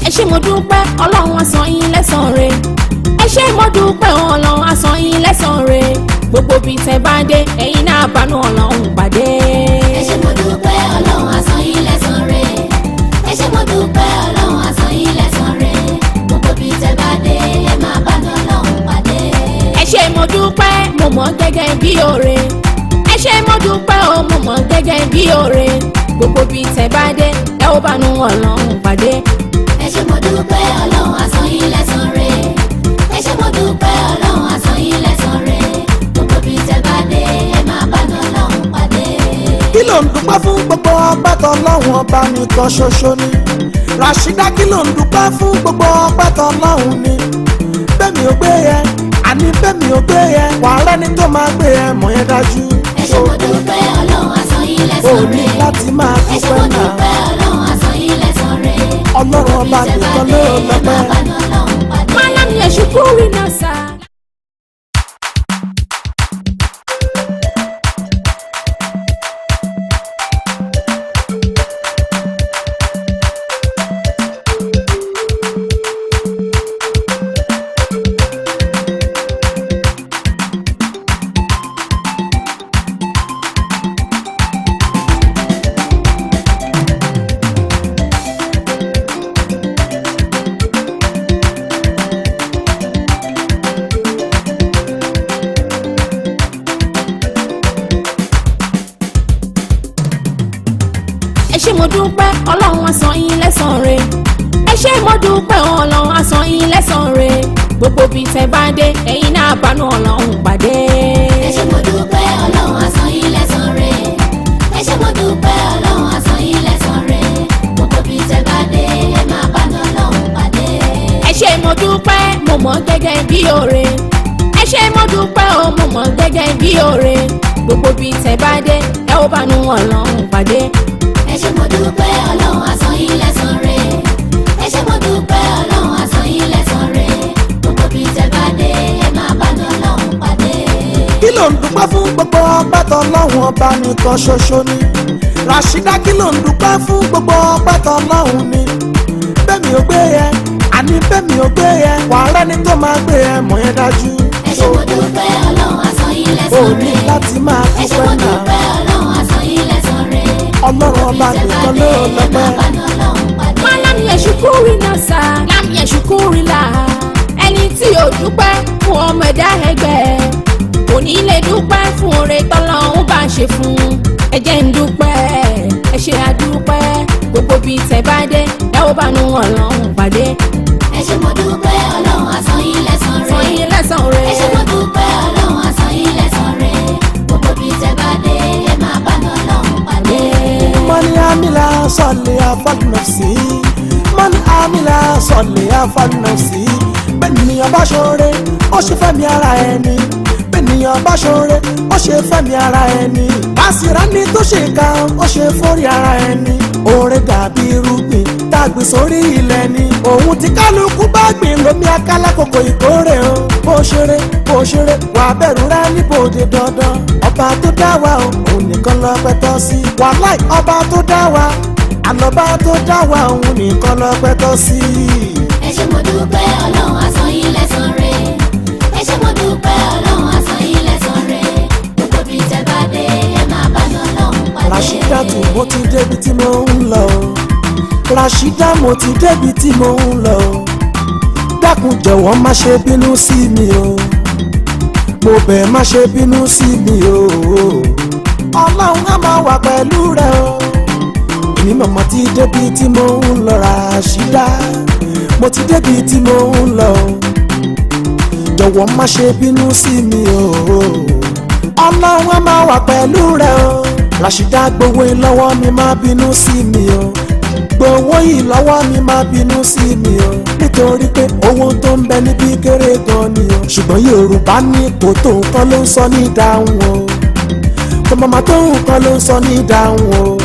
Ẹ ṣé mo dúpẹ́, Ọlọ́run á san yín lẹ́san rẹ̀. Ẹ ṣé mo dúpẹ́, Ọlọ́run á san yín lẹ́san rẹ̀. Gbogbo bí tẹ́ bá dé, ẹ̀yin náà bánú Ọlọ́run pàdé. Ẹ ṣé mo dúpẹ́, Ọlọ́run á san yín lẹ́san rẹ̀. Ẹ ṣé mo dúpẹ́, Ọlọ́run á san yín lẹ́san rẹ̀. Gbogbo bí tẹ́ bá dé, ẹ máa bánú Ọlọ́run pàdé. Ẹ ṣé mo dúpẹ́, mo mọ̀ gẹ́gẹ́ bí oore. Ẹ ṣé mo dúpẹ́ o, mo mọ̀ gẹ́gẹ́ bí oore. Gbogbo bí tẹ́ bá dé, ẹ ó bánú Ọlọ́run pàdé. Ẹ ṣé mo dúpẹ́, Ọlọ́run á san yín lẹ́san rẹ̀. Ẹ ṣé mo dúpẹ́, Ọlọ́run á san yín lẹ́san rẹ̀. Gbogbo bí tẹ́ bá dé, ẹ máa bánú Ọlọ́run pàdé. Kí ló ń dúpẹ́ fún? Gbogbo ọpẹ́ tọ́lọ́hun ọba nìkan ṣoṣo ni. Ràṣídá, kí ló ń dúpẹ́ fún? Gbogbo ọpẹ́ tọ́lọ́hun ni. Bẹ́ẹ̀mi ò gbé yẹ, àní bẹ́ẹ̀mi ò gbé yẹ, wàá rẹ́ni tó máa gbé yẹ, mọ̀ yẹn dájú. Ẹ ṣé mo dúpẹ́, Ọlọ́run á san yín O lẹ́san ní rẹ̀. láti máa Ẹ ṣé dúpẹ́ mo náà. dúpẹ́, Ọlọ́run á san yín lẹ́san rẹ̀. Ọlọ́run ọba nìkan ló lọ́pẹ́. Malam yashukuri nasa. Ẹ ṣé mo dúpẹ́, Ọlọ́run á san yín lẹ́san rẹ̀. Ẹ ṣé mo dúpẹ́, Ọlọ́run á san yín lẹ́san rẹ̀. Gbogbo bí tẹ́ bá dé, ẹ̀yin náà bánú Ọlọ́run pàdé. Ẹ ṣé mo dúpẹ́, Ọlọ́run á san yín lẹ́san rẹ̀. Ẹ ṣé mo dúpẹ́, Ọlọ́run á san yín lẹ́san rẹ̀. Gbogbo bí tẹ́ bá dé, ẹ máa bánú Ọlọ́run pàdé. Ẹ ṣé mo dúpẹ́, mo mọ̀ gẹ́gẹ́ bí oore. Ẹ ṣé mo dúpẹ́ o, mo mọ̀ gẹ́gẹ́ bí oore. Gbogbo bí tẹ́ bá dé, ẹ ó bánú Ọlọ́run pàdé. Ẹ ṣé mo dúpẹ́, Ọlọ́run á san yín lẹ́san rẹ̀. Ẹ ṣé mo dúpẹ́, Ọlọ́run á san yín lẹ́san rẹ̀. Gbogbo bí tẹ́ bá dé, ẹ máa bánú Ọlọ́run pàdé. Kí ló ń dúpẹ́ fún? Gbogbo ọpẹ́ tọ́lọ́hun ọba nìkan ṣoṣo ni. Ràṣídá, kí ló ń dúpẹ́ fún? Gbogbo ọpẹ́ tọ́lọ́hun ni. Bẹ́ẹ̀mi ò gbé yẹ, àní bẹ́ẹ̀mi ò gbé yẹ, wàá rẹ́ni tó máa gbé yẹ, mọ̀ yẹn dájú. Ẹ ṣé mo dúpẹ́, Ọlọ́run á san yín O lẹ́san ní rẹ̀. láti máa Ẹ ṣé dúpẹ́ mo náà. dúpẹ́, Ọlọ́run á san yín lẹ́san rẹ̀. Ọlọ́run ọba nìkan ló lọ́pẹ́. Malam yashukuri nasa, lam yashukuri la. Ẹni tí ò dúpẹ́ fún ọmọ ẹ̀dá ẹgbẹ́, kò ní lè dúpẹ́ fún oore tọ́lọ́run bá ṣe fún. Ẹ jẹ́ ń dúpẹ́, ẹ ṣe àdúpẹ́. Gbogbo bí tẹ́ bá dé, ẹ ó bánú Ọlọ́run pàdé. Ẹ ṣé mo dúpẹ́, Ọlọ́run á san yín lẹ́san rẹ̀. San yín lẹ́san rẹ̀. Ẹ ṣé mo dúpẹ́, Ọlọ́run á san yín lẹ́san rẹ̀. Gbogbo bí tẹ́ bá dé, ẹ máa bánú Ọlọ́run pàdé. Man amila sọ̀lẹ̀ afọ́nàfsì. Man amila sọ̀lẹ̀ afọ́nàfsì. Bẹ́ẹ̀nìyàn bá ṣoore, ó ṣe fẹ́mi ara ẹni. Bẹ́ẹ̀nìyàn bá ṣoore, ó ṣe fẹ́mi ara ẹni. Àsìrá ni tó ṣe ká, ó ṣe fórí ara ẹni. Oore dàbí irúgbìn tá a gbìn sórí ilẹ̀ ni. Òun tí kálukú bá gbìn lómi akálá kòkò ìkórè o. Bó ṣeré, bó ṣeré, wà á bẹ̀rù rẹ níbòde dandan. Ọba tó dá wa o, òun nìkan lọ́pẹ́ tọ́ sí. Wàláì, ọba tó dá wa, àlọ́ba tó dá wa, òun nìkan lọ́pẹ́ tọ́ sí. Ẹ ṣé mo dúpẹ́, Ọlọ́run á san yín lẹ́san rẹ̀. Ẹ ṣé mo dúpẹ́, Ọlọ́run á san yín lẹ́san rẹ̀. Gbogbo bí tẹ́ bá dé, ẹ máa bánú Ọlọ́run pàdé. Ràṣídàtù, mo ti débi tí mo ń lọ o. Ràṣídà, mo ti débi tí mo ń lọ o. Dákun jọ̀wọ́, má ṣe bínú sí mi o. Mo bẹ̀, má ṣe bínú sí mi o. Ọlọ́run á máa wà pẹ̀lú rẹ o. Èmi mọ̀mọ́ ti débi tí mo ń lọ. Ràṣídà, mo ti débi tí mo ń lọ o. Jọ̀wọ́ má ṣe bínú sí mi o. Ọlọ́run á máa wà pẹ̀lú rẹ o. Ràṣídà, gbowó yìí lọ́wọ́ mi, má bínú sí mi o. Gbowó yìí lọ́wọ́ mi, má bínú sí mi o, nítorí pé owó tó ń bẹ níbí kéré gan ni o. Ṣùgbọ́n Yorùbá ní kò tó nǹkan ló ń sọ ní ìdáhùn o. Kò mọ̀mọ́ tó nǹkan ló ń sọ ní ìdáhùn o.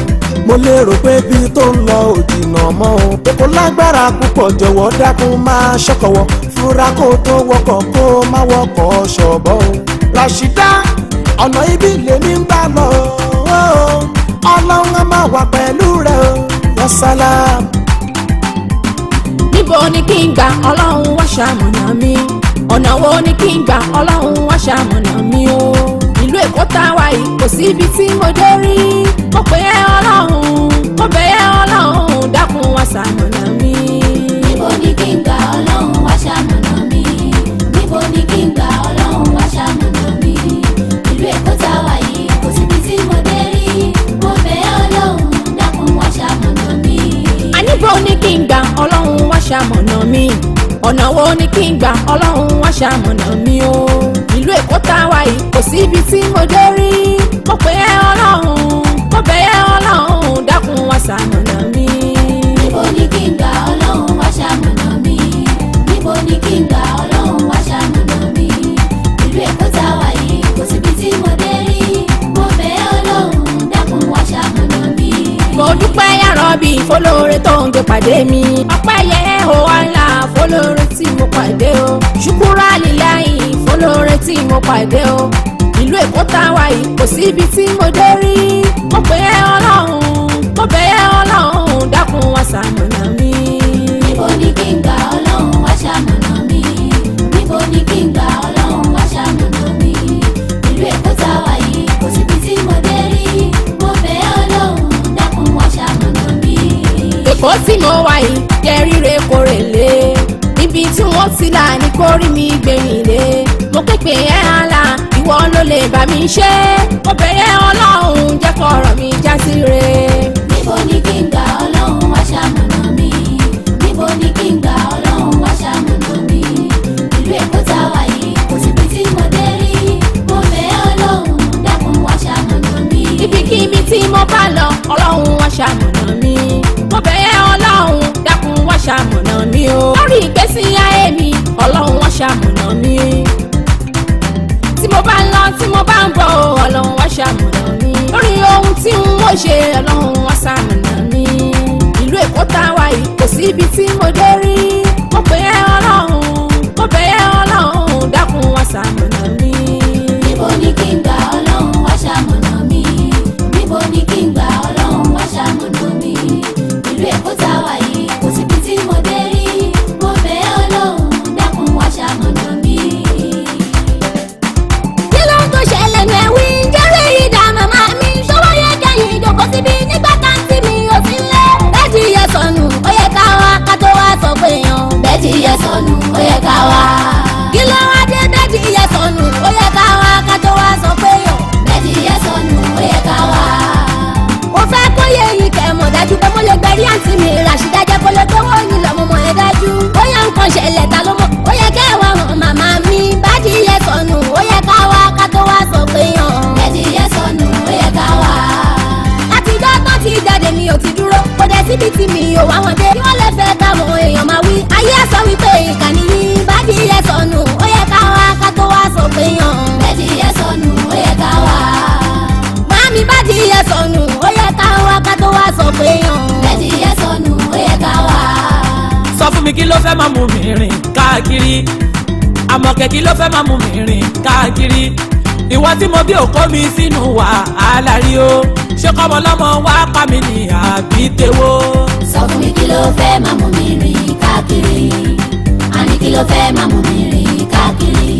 Mo lérò pé bí tó ń lọ ò jìnnà mọ́ o. Kò lágbára púpọ̀, jọ̀wọ́ dákun máa ṣọ́kọ̀wọ́. Fura kó tó wọkọ̀, kó má wọkọ̀ ṣọ̀bọ̀ o. Ràṣídà, ọ̀nà ibi lèmi ń gbà lọ o. Ọlọ́run á máa wà pẹ̀lú rẹ o. Yasalam. Níbo ni kí n gbà, Ọlọ́run wá ṣamọ̀nà mi? Ọ̀nà wo ni kí n gbà, Ọlọ́run wá ṣamọ̀nà mi mi o. Ìlú Èkó tá a wà yìí kò sí ibi tí mo dé rí. Mo pè é Ọlọ́run, mo bẹ̀ ẹ́ Ọlọ́run, dákun wá ṣamọ̀nà mi. Níbo ni kí n gbà Ọlọ́run wá ṣamọ̀nà mi? Níbo ni kí n gbà Ọlọ́run wá ṣamọ̀nà mi? Ìlú Èkó tá a wà yìí kò síbi tí mo dé rí. Mo bẹ̀ ẹ́ Ọlọ́run, dákun wá ṣamọ̀nà mi. Àníbo ni kí n gbà Ọlọ́run wá ṣamọ̀nà mi? Ọ̀nà wo ni kí n gbà Ọlọ́run wá ṣamọ̀nà mi o? Ìlú Èkó tá a wà yìí kò sí ibi tí mo dé rí. Mo pè é Ọlọ́run, mo bẹ̀ ẹ́ Ọlọ́run, dákun wá ṣamọ̀nà mi. Níbo ni kí n gbà Ọlọ́run wá ṣamọ̀nà mi? Níbo ni kí n gbà Ọlọ́run wá ṣamọ̀nà mi? Ìlú Èkó tá a wà yìí kò síbi tí mo dé rí. Mo bẹ̀ ẹ́ Ọlọ́run, dákun wá ṣamọ̀nà mi. Mo dúpẹ́ ya Rabbi fọlọ́rẹ́ tó ń gbé pàdé mi. Ọpẹ́ yẹ o Allah fọlọ́rẹ́ tí mo pàdé o. Ṣùkúrà líláyì fọlọ́rẹ́ tí mo pàdé o. Ìlú Èkó tá a wà yìí kò sí ibi tí mo dé rí. Mo pè é Ọlọ́run, mo bẹ̀ ẹ́ Ọlọ́run, dákun wá ṣamọ̀nà mi. Níbo ni kí n gbà Ọlọ́run wá ṣamọ̀nà mi? Níbo ni kí n gbà Ọlọ́run wá ṣamọ̀nà mi? Ìlú Èkó tá a wà yìí kò síbi tí mo dé rí. Mo bẹ̀ ẹ́ Ọlọ́run, dákun wá ṣamọ̀nà mi. Èkó tí mo wà yìí jẹ́ ríre kórèlé. Níbi tí wọ́n ti là ní kórí mi gbẹ̀yìn lé. Mo képe ẹ́ àlà, ìwọ ló lè bá mi ṣe. Mo bẹ̀ ẹ́ Ọlọ́run, jẹ́ kọ́rọ̀ mi já sí re. Níbo ni kí n gbà Ọlọ́run wá ṣamọ̀nà mi? Níbo ni kí n gbà Ọlọ́run wá ṣamọ̀nà mi? Ìlú Èkó tá a wà yìí kò síbi tí mo dé rí. Mo bẹ̀ ẹ́ Ọlọ́run, dákun wá ṣamọ̀nà mi. Ibikíbi tí mo bá lọ, Ọlọ́run wá ṣamọ̀nà mi. Mo bẹ̀ ẹ́ Ọlọ́run, dákun wá ṣamọ̀nà mi o. Lórí ìgbésí ayé mi, Ọlọ́run wá ṣamọ̀nà mi. Tí mo bá ń lọ, tí mo bá ń bọ̀, Ọlọ́run wá ṣamọ̀nà mi. Lórí ohun tí n ó ṣe, Ọlọ́run wá ṣamọ̀nà mi. Ìlú Èkó tá a wà yìí kò sí ibi tí mo dé rí. Mo pè é Ọlọ́run, mo bẹ̀ ẹ́ Ọlọ́run, dákun wá ṣamọ̀nà mi. Níbo ni kí n gbà Ọlọ́run wá ṣamọ̀nà mi? Níbo ni kí n gbà Ọlọ́run wá ṣamọ̀nà mi? Ìlú Èkó tá a wà yìí kò síbi tí mo dé rí. Mo bẹ̀ ẹ́ Ọlọ́run, dákun wá ṣamọ̀nà mi. Kí ló ń tó ṣẹlẹ̀ ní ẹ̀wí? Jẹ́rìí yìí dá màmá mi. Ṣọwọ́ yẹ kẹ́yìn ìjókòó síbi nígbà tá ń tì mí ò sí lé. Bẹ́ẹ̀dì yẹ sọnù, ó yẹ ká wá ká tó wá sọ pé yan. Bẹ́ẹ̀dì yẹ sọnù, ó yẹ ká wá. Kí ló wá dé bẹ́ẹ̀dì yẹ sọnù, ó yẹ ká wá ká tó wá sọ pé yan. Bẹ́ẹ̀dì yẹ sọnù, ó yẹ ká wá. Mo fẹ́ kó yẹ yìí kẹ́ mọ̀ dájú pé mo lè gbẹ̀rí àǹtí mi Ràṣídà jẹ́ kó lè gbówó yín lọ mo mọ̀ ẹ́ dájú. Bóyá nǹkan ṣẹlẹ̀ ta ló mọ̀, ó yẹ kẹ́ ẹ wá hàn màmá mi. Bẹ́ẹ̀dì yẹ sọnù, ó yẹ ká wá ká tó wá sọ pé yan. Bẹ́ẹ̀dì yẹ sọnù, ó yẹ ká wá. Látijọ́ tán ti jáde mi ò ti dúró, kò dẹ̀ síbi tí mi ò wá wọn dé. Kí wọ́n lè fẹ́ káwọn èèyàn máa wí. Ayé àsọ wípé ìkànnì yín bádìí yẹ sọnù, ó yẹ ká wá ká tó wá sọ pé yan. Bẹ́ẹ̀dì yẹ sọnù, ó yẹ ká wá. Màmí bádìí yẹ sọnù, ó yẹ ká wá ká tó wá sọ pé yan. Bẹ́ẹ̀dì yẹ sọnù, ó yẹ ká wá. Sọ fún mi kí ló fẹ́ máa mú mi rìn káàkiri? Àmọ̀kẹ́ kí ló fẹ́ máa mú mi rìn káàkiri? Ìwọ tí mo bí òkó mi sínú wàhálà rí o. Ṣé kọ́mọ lọ́mọ wá pa mí ní àbí tèwo? Sọ fún mi kí ló fẹ́ máa mú mi rìn káàkiri? Àní kí ló fẹ́ máa mú mi rìn káàkiri?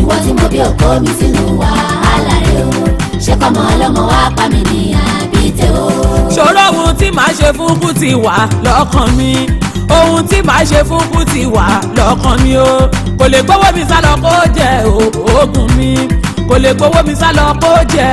Ìwọ tí mo bí òkó mi sínú wàhálà rẹ o. Ṣé kọ́mọ ọlọ́mọ wá pa mí ní àbí tèwo? Ṣòro ohun tí màá ṣe fún kú ti wà lọ́kàn mi. Ohun tí màá ṣe fún kú ti wà lọ́kàn mi o. Kò lè gbówó mi sálọ kó jẹ oògùn mi. Kò lè gbowó mi sálọ kó jẹ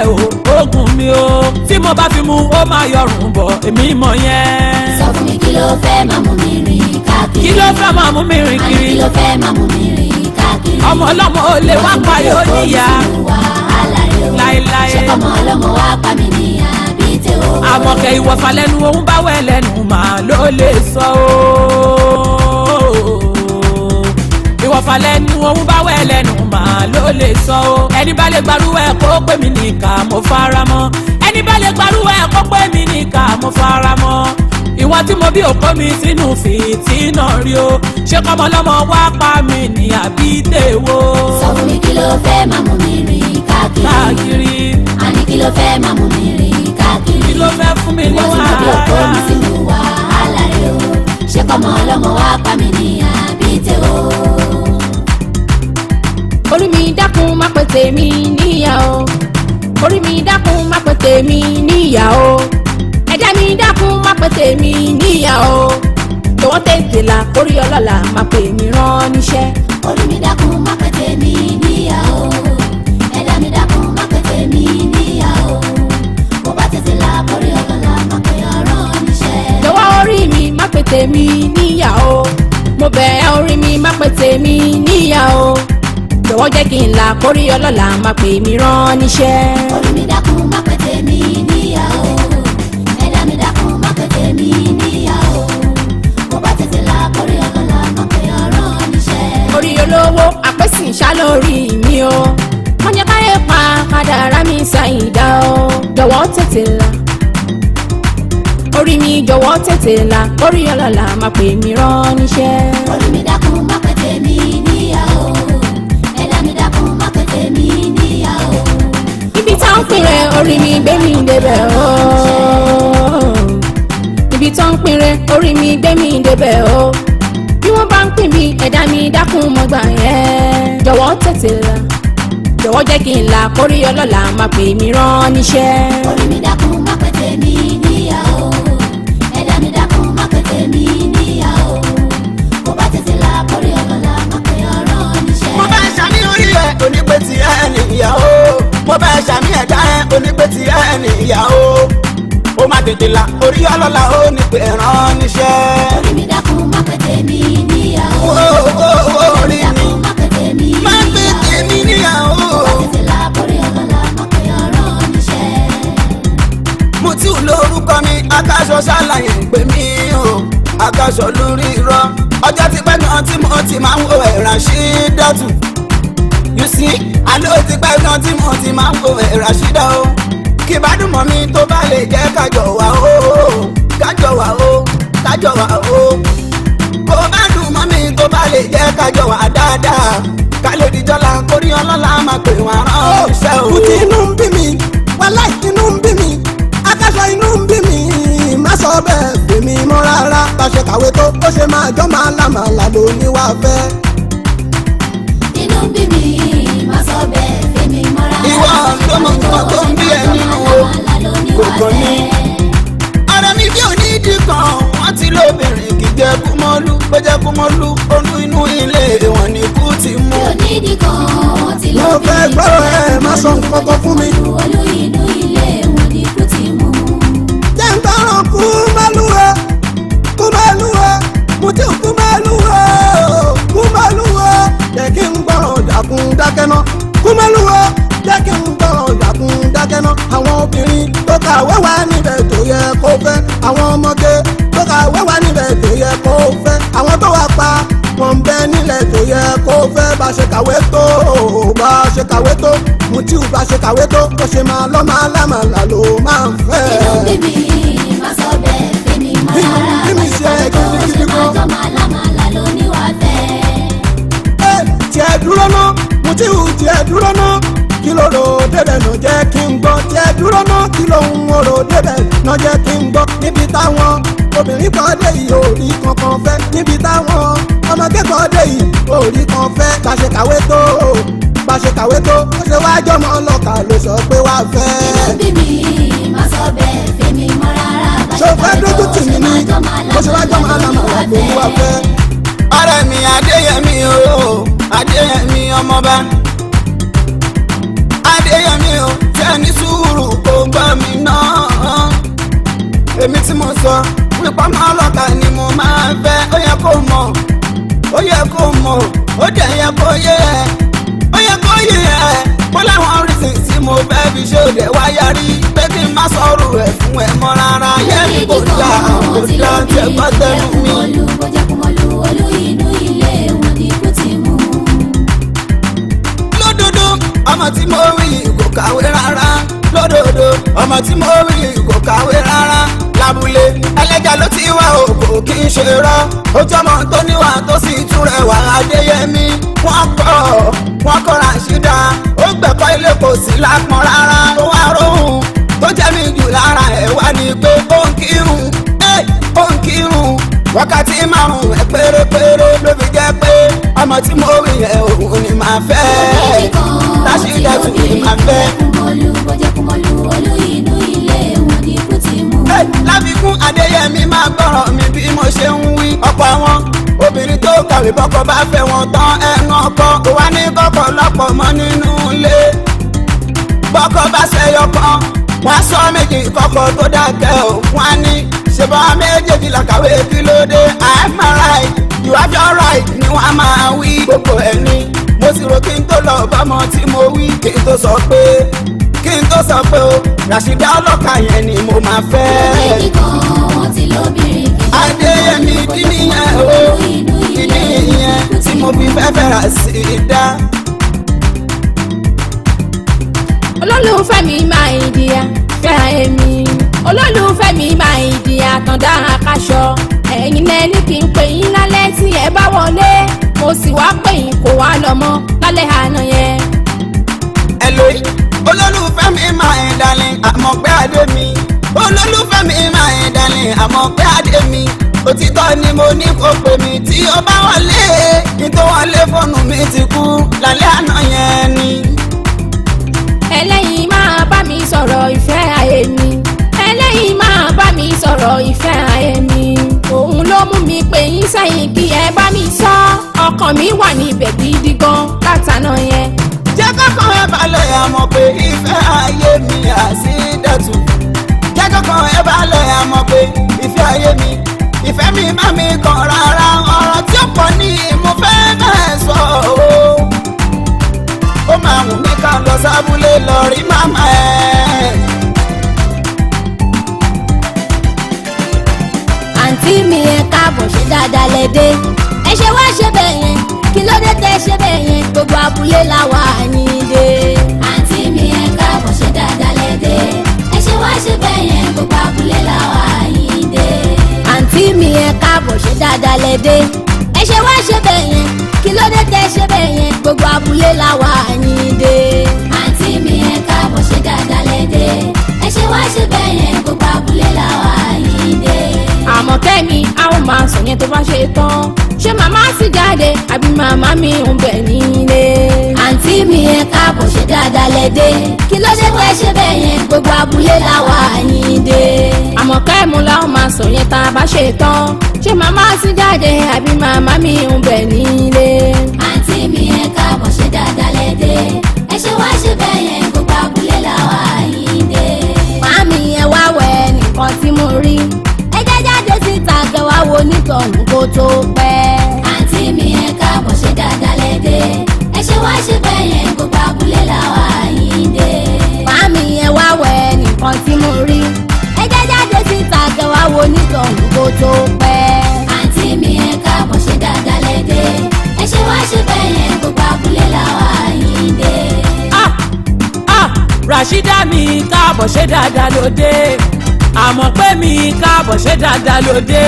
oògùn mi o. Tí mo bá fi mu ó máa yọrùn bọ̀ èmi mọ̀ yẹn. Sọ fún mi kí ló fẹ́ máa mú mi rìn káàkiri? Kí ló fẹ́ máa mú mi rìn Àní kiri? kí ló fẹ́ máa mú mi rìn káàkiri? Ọmọ ọlọ́mọ ò lè wá pa yóò níyà. Wàhálà rẹ o. Láéláé. Ṣé kọ́mọ ọlọ́mọ wá pa mí ní àbí tèwo? Àmọ̀kẹ́ ìwọ̀fà lẹ́nu òun bá wẹ̀ lẹ́nu màá ló lè sọ o. Ìwọ̀fà lẹ́nu òun bá wẹ̀ lẹ́nu màá ló lè sọ o. Ẹni bá lè gbarú ẹ̀ kó pè mí nìkà mo fara mọ́. Ẹni bá lè gbarú ẹ̀ kó pè mí nìkà mo fara mọ́. Ìwọ tí mo bí òkó mi sínú fìtínà rí o. Ṣé kọ́mọ lọ́mọ wá pa mí ní àbí tèwo? Sọ fún mi kí ló fẹ́ máa mú mi rìn káàkiri? Káàkiri. Àní kí ló fẹ́ máa mú mi rìn káàkiri? Kí ló fẹ́ fún mi ní Ìwọ tí mo bí òkó mi wàhálà? sínú wàhálà rẹ o. Ṣé kọ́mọ ọlọ́mọ wá pa mí ní àbí tèwo? Orí mi dákun má pè tèmi níyà o. Orí mi dákun má pè tèmi níyà o. Ẹ̀dá mi dákun má pè tèmi níyà o. Jọ̀wọ́ tètè là orí ọlọ́lá má pè mí rán níṣẹ́. Orí mi dákun má pè tèmi níyà o. Ẹ̀dá mi dákun má pè tèmi níyà o. Bó bá tètè là orí ọlọ́lá má pè ọ̀rọ̀ níṣẹ́. Jọ̀wọ́ orí mi má pè tèmi níyà o. Mo bẹ̀ ẹ́ orí mi má pè tèmi níyà o. Jọ̀wọ́ jẹ́ kí n là kórí ọlọ́lá má pè mí rán níṣẹ́. Orí mi dákun má pè tèmi níyà o. Ẹ̀dá mi dákun má pè tèmi níyà o. Bó bá tètè là kórí ọlọ́lá má pè ọ̀rọ̀ níṣẹ́. Orí olówó àpèsìn ṣá lórí mi o. Má jẹ́ káyé pa kádàrá mi ṣàìdá o. Jọ̀wọ́ tètè là. Orí mi jọ̀wọ́ tètè là kórí ọlọ́lá má pè mí rán níṣẹ́. Orí mi dákun má pè tèmi níyà o. Ẹ̀dá mi dákun má pè tèmi níyà o. Ibi tá ń pín rẹ̀ orí mi gbé mi débẹ̀ o. Ibi tá ń pín rẹ̀ orí mi gbé mi débẹ̀ o. Bí wọ́n bá ń pín mi ẹ̀dá mi dákun mọ́ gbà yẹn. Jọ̀wọ́ tètè là. Jọ̀wọ́ jẹ́ kí n là kórí ọlọ́lá má pè mí rán níṣẹ́. Orí mi dákun má pè tèmi níyà o. Ẹ̀dá mi dákun má pè tèmi níyà o. Bó bá tètè là kórí ọlọ́lá má pè ọ̀rọ̀ níṣẹ́. Mo bá ṣàmì orí ẹ onípe ti ẹ níyàwó. Mo bá ṣàmì ẹ̀dá ẹ onípe ti ẹ níyàwó. Ó má tètè là orí ọlọ́lá ó ní pè rán níṣẹ́. Orí mi dákun má pè tèmi níyà o. Orí mi má pè tèmi má pè tèmi níyàwó. Bó bá tètè là kórí ọlọ́lá má pè ọ̀rọ̀ níṣẹ́. Mutiu lórúkọ mi, akáṣọ ṣàlàyé ń pè mí o, akáṣọ lórí irọ́. Ọjọ́ ti pẹ́ gan tí mo ti máa ń wo Rashidatu. You see, àlọ́ ti pẹ́ gan tí mo ti máa ń wo Rashida o. Kí bá dùn mọ́ mi tó bá lè jẹ́ kájọ wà o, kájọ wà o, kájọ wà o. Kó bá dùn mọ́ mi tó bá lè jẹ́ kájọ wà dáadáa. Ká lè dijọ́la kórí ọlọ́lá máa pè wọ́n ránṣẹ́ o. Kùtì inú ń bí mi, wàláì inú ń bí mi, akáṣọ inú ń bí mi, má sọ bẹ́ẹ̀ fèmí mọ́ rárá. Bá ṣe kàwé tó, ó ṣe máa jọ́ máa lámàlà ló ní wá fẹ́. Inú ń bí mi, má sọ bẹ́ẹ̀ fèmí mọ́ rárá. Ìwọ ló mọ nǹkan tó ń bí ẹ nínú o, kò kàn ní. Ọ̀rẹ́ mi bí onídìí kan, wọ́n ti lóbìnrin kì í jẹ́ kúmọ́lú, bó jẹ́ kúmọ́lú, olú inú ilé wọn ni kú ti mú. Onídìí kan wọ́n ti Mo fẹ́ gbọ́ ẹ, má sọ nǹkan kan fún mi. Olú inú ilé wọn ni kú ti mú. Jẹ́ ń gbọ́ràn kú mẹ́lú ẹ, kú mẹ́lú ẹ, Mutiu kú mẹ́lú ẹ, kú mẹ́lú ẹ, jẹ́ kí n gbọ́ràn dàkún dákẹ́ ná. Kú mẹ́lú ẹ, jẹ́ kí n gbọ́ràn dàkún dákẹ́ ná. Àwọn obìnrin tó kàwé wà níbẹ̀ tó yẹ kó fẹ́. Àwọn ọmọge tó kàwé wà níbẹ̀ tó yẹ kó fẹ́. Àwọn tó wà pa wọ́n ń bẹ nílẹ̀ tó yẹ kó fẹ́. Bá ṣe kàwé tó, bá ṣe kàwé tó, Mutiu bá ṣe kàwé tó, ó ṣe máa lọ́ máa lámàlà ló máa ń fẹ́. Inú ń bí mi, má sọ bẹ́ẹ̀ fèmí mọ́ rárá. Bí mi ṣe gidigidi Ó ṣe máa gan. jọ́ máa lámàlà ló ní wá fẹ́. Tiẹ̀ dúró ná, Mutiu tiẹ̀ dúró ná, kí ló rò débẹ̀ náà jẹ́ kí n gbọ́. Tiẹ̀ dúró ná, kí ló ń rò débẹ̀ náà jẹ́ kí n gbọ́. Níbi táwọn obìnrin kan dé yìí orí kankan fẹ́. Níbi táwọn ọmọ akẹ́kọ̀ọ́ dé yìí orí kan fẹ́. Bá ṣe kàwé tó, bá ṣe kàwé tó, ó ṣe wá jọmọ ọlọ́kà ló sọ pé wá fẹ́. Inú ń bí mi, má sọ bẹ́ẹ̀ fèmí mọ́ rárá. Bá Ṣé ṣe o fẹ́ kàwé dójú tó, tì ó mí ṣe ní? máa jọ́ máa Bó ṣe wá jọmọ lámàlà ló ní ọlọ́mọ wá ló wá fẹ́. fẹ́. Ọ̀rẹ́ mi Adéyẹmí o, Adéyẹmí ọmọba. Adéyẹmí o, tẹ́ ní sùúrù kò gbọ́ mi náà. Èmi tí mo sọ wípé ọmọ ọlọ́kà ni mo máa ń fẹ́. Ó yẹ kó mọ̀, ó yẹ kó mọ̀, ó dẹ̀ yẹ kó yé ẹ. Ó yẹ kó yé ẹ. Mo láwọn reason tí mo fẹ́ fi ṣe òde wá yarí. Pé kí n má sọ̀rọ̀ ẹ̀ fún ẹ mọ́ rárá. Yẹ́mi kò dáa, kò dáa tí ẹ gbọ́ tẹnu mi. Olú bó jẹ́ kúmọ́lú, olú inú ilé wọn ni kú ti mú. Lódodo ọmọ tí mo rí yìí kò kàwé rárá. Lódodo ọmọ tí mo rí yìí kò kàwé rárá. Lábúlé ẹlẹ́jà ló ti wá o, kò kí n ṣe rọ́. Ojú ọmọ tó níwà tó sì tún rẹwà Adéyẹmí. Wọ́n kọ́ wọ́n kọ́ Rashida, ó gbẹ̀kọ́ ilé kò sí lápọn rárá. Ó wá róhùn tó jẹ́ mi jù lára ẹ̀ wá ni pé ó ń kírun, ó ń kírun wákàtí márùn-ún ẹ̀ pérépéré ló fi jẹ́ pé ọmọ tí mo rí yẹn òun ni màá fẹ́. Ràṣídàtù ni màá fẹ́. Kúmọ̀lù bọ́jẹ́ kúmọ̀lù olú inú ilé wọn ní kú ti mú. Láfikún Adéyẹmí máa gbọ́rọ̀ mi bí mo ṣe ń wí. Ọ̀pọ̀ àwọn obìnrin tó kàwé bọ́kọ bá fẹ́ wọn tán ẹnu ọkọ kò wá ní kọ́kọ́ lọ́pọ̀ mọ́ nínú ilé. Bọ́kọ bá ṣẹyọ kan, wọ́n á sọ méjì kọ́kọ́ tó dákẹ́ ò wọ́n á ní. Ṣèbọ̀ méjèèjì làkàwé kí ló dé? I have my right, you have your right ni wọ́n á máa wí. Gbogbo ẹ̀ ni mo sì rò kí n tó lọ bọ́mọ tí mo wí kí n tó sọ pé kí n tó sọ pé o Ràṣídà ọlọ́kà yẹn ni mo máa fẹ́. Méjì kan wọ́n ti lóbìnrin kì í ṣe Adéyẹmí ìdí nìyẹn o ìdí nìyẹn tí mo fi fẹ́ fẹ́ Ràṣídà. Olólùfẹ́ mi máa ń di fẹ́ èmi. Olólùfẹ́ mi máa ń di àtàndá akáṣọ. Ẹ̀yin lẹ́ni kí n pè yín lálẹ́ tí ẹ bá wọlé. Mo sì wá pè yín kò wá lọ mọ́ lálẹ́ àná yẹn. Hello, olólùfẹ́ mi máa ń dalẹ̀ àmọ́ pé adé mi. Olólùfẹ́ mi máa ń dalẹ̀ àmọ́ pé adé mi. Òtítọ́ ni mo ní kó pè mí tí ó bá wọlé. Kí tó wọlé fóònù mi ti kú lálẹ́ àná yẹn ni. Ẹlẹ́yin máa bá mi sọ̀rọ̀ ìfẹ́ ayé mi. Ẹlẹ́yin máa bá mi sọ̀rọ̀ ìfẹ́ ayé mi. Òun ló mú mi pè yín sẹ́yìn kí ẹ bá mi sọ. Ọkàn mi wà níbẹ̀ gidi gan látàná yẹn. Jẹ́ kọ́kàn ẹ balẹ̀ àmọ́ pé ìfẹ́ ayé mi Ràṣídàtù. Jẹ́ kọ́kàn ẹ balẹ̀ àmọ́ pé ìfẹ́ ayé mi. Ìfẹ́ mi má mi kàn rárá ọ̀rọ̀ tí ó pọ̀ ní mo fẹ́ bẹ́ẹ̀ sọ o. Ó máa wù mí ká lọ sábúlé lọ rí màmá ẹ̀. Àǹtí mi ẹ káàbọ̀ ṣe dáadáa lẹ dé. Ẹ ṣe wá ṣe bẹ́ẹ̀ yẹn, kí ló dé tẹ́ ṣe bẹ́ẹ̀ yẹn, gbogbo abúlé la wà yín dé. Àǹtí mi ẹ káàbọ̀ ṣe dáadáa lẹ dé. Ẹ ṣe wá ṣe bẹ́ẹ̀ yẹn, gbogbo abúlé la wà yín dé. Àǹtí mi ẹ káàbọ̀ ṣe dáadáa lẹ dé. Ẹ ṣe wá ṣe bẹ́ẹ̀ yẹn, kí ló dé tẹ́ ṣe bẹ́ẹ̀ yẹn, gbogbo abúlé la wà yín dé. Àǹtí mi ẹ káàbọ̀ ṣe dáadáa lẹ dé. Ẹ ṣe wá ṣe bẹ́ẹ̀ yẹn, gbogbo abúlé la wà yín dé. Àmọ̀kẹ́ mi a ó máa sọ yẹn tó bá ṣe tán. Ṣé màmá sì jáde àbí màmá mi ń bẹ̀ nílé? Àǹtí mi ẹ káàbọ̀ ṣe dáadáa lẹ dé. Kí ló dé tẹ́ ṣe bẹ́ẹ̀ yẹn, gbogbo abúlé la wà yín dé. Àmọ̀kẹ́ mu la ó máa sọ yẹn tá a bá ṣe tán. Ṣé màmá sì jáde àbí màmá mi ń bẹ̀ nílé? Àǹtí mi ẹ káàbọ̀ ṣe dáadáa lẹ dé. Ẹ ṣe wá ṣe bẹ́ẹ̀ yẹn, gbogbo abúlé la wà yín dé. Màámi ẹ wá wẹ nìkan tí mo rí. Ẹ jẹ́ jáde síta kẹ́ wá wo nítọ̀hún kó tó pẹ́. Àǹtí mi ẹ káàbọ̀ ṣe dáadáa lẹ dé. Ẹ ṣe wá ṣe bẹ́ẹ̀ yẹn, gbogbo abúlé la wà yín dé. Màámi ẹ wá wẹ nìkan tí mo rí. Ẹ jẹ́ jáde síta kẹ́ wá wo nítọ̀hún kó tó pẹ́. Àǹtí mi ẹ káàbọ̀ ṣe dáadáa lẹ dé. Ẹ ṣe wá ṣe bẹ́ẹ̀ yẹn, gbogbo abúlé la wà yín dé. Ràṣídà mi káàbọ̀ ṣe dáadáa ló dé. Àmọ́ pé mi káàbọ̀ ṣe dáadáa ló dé.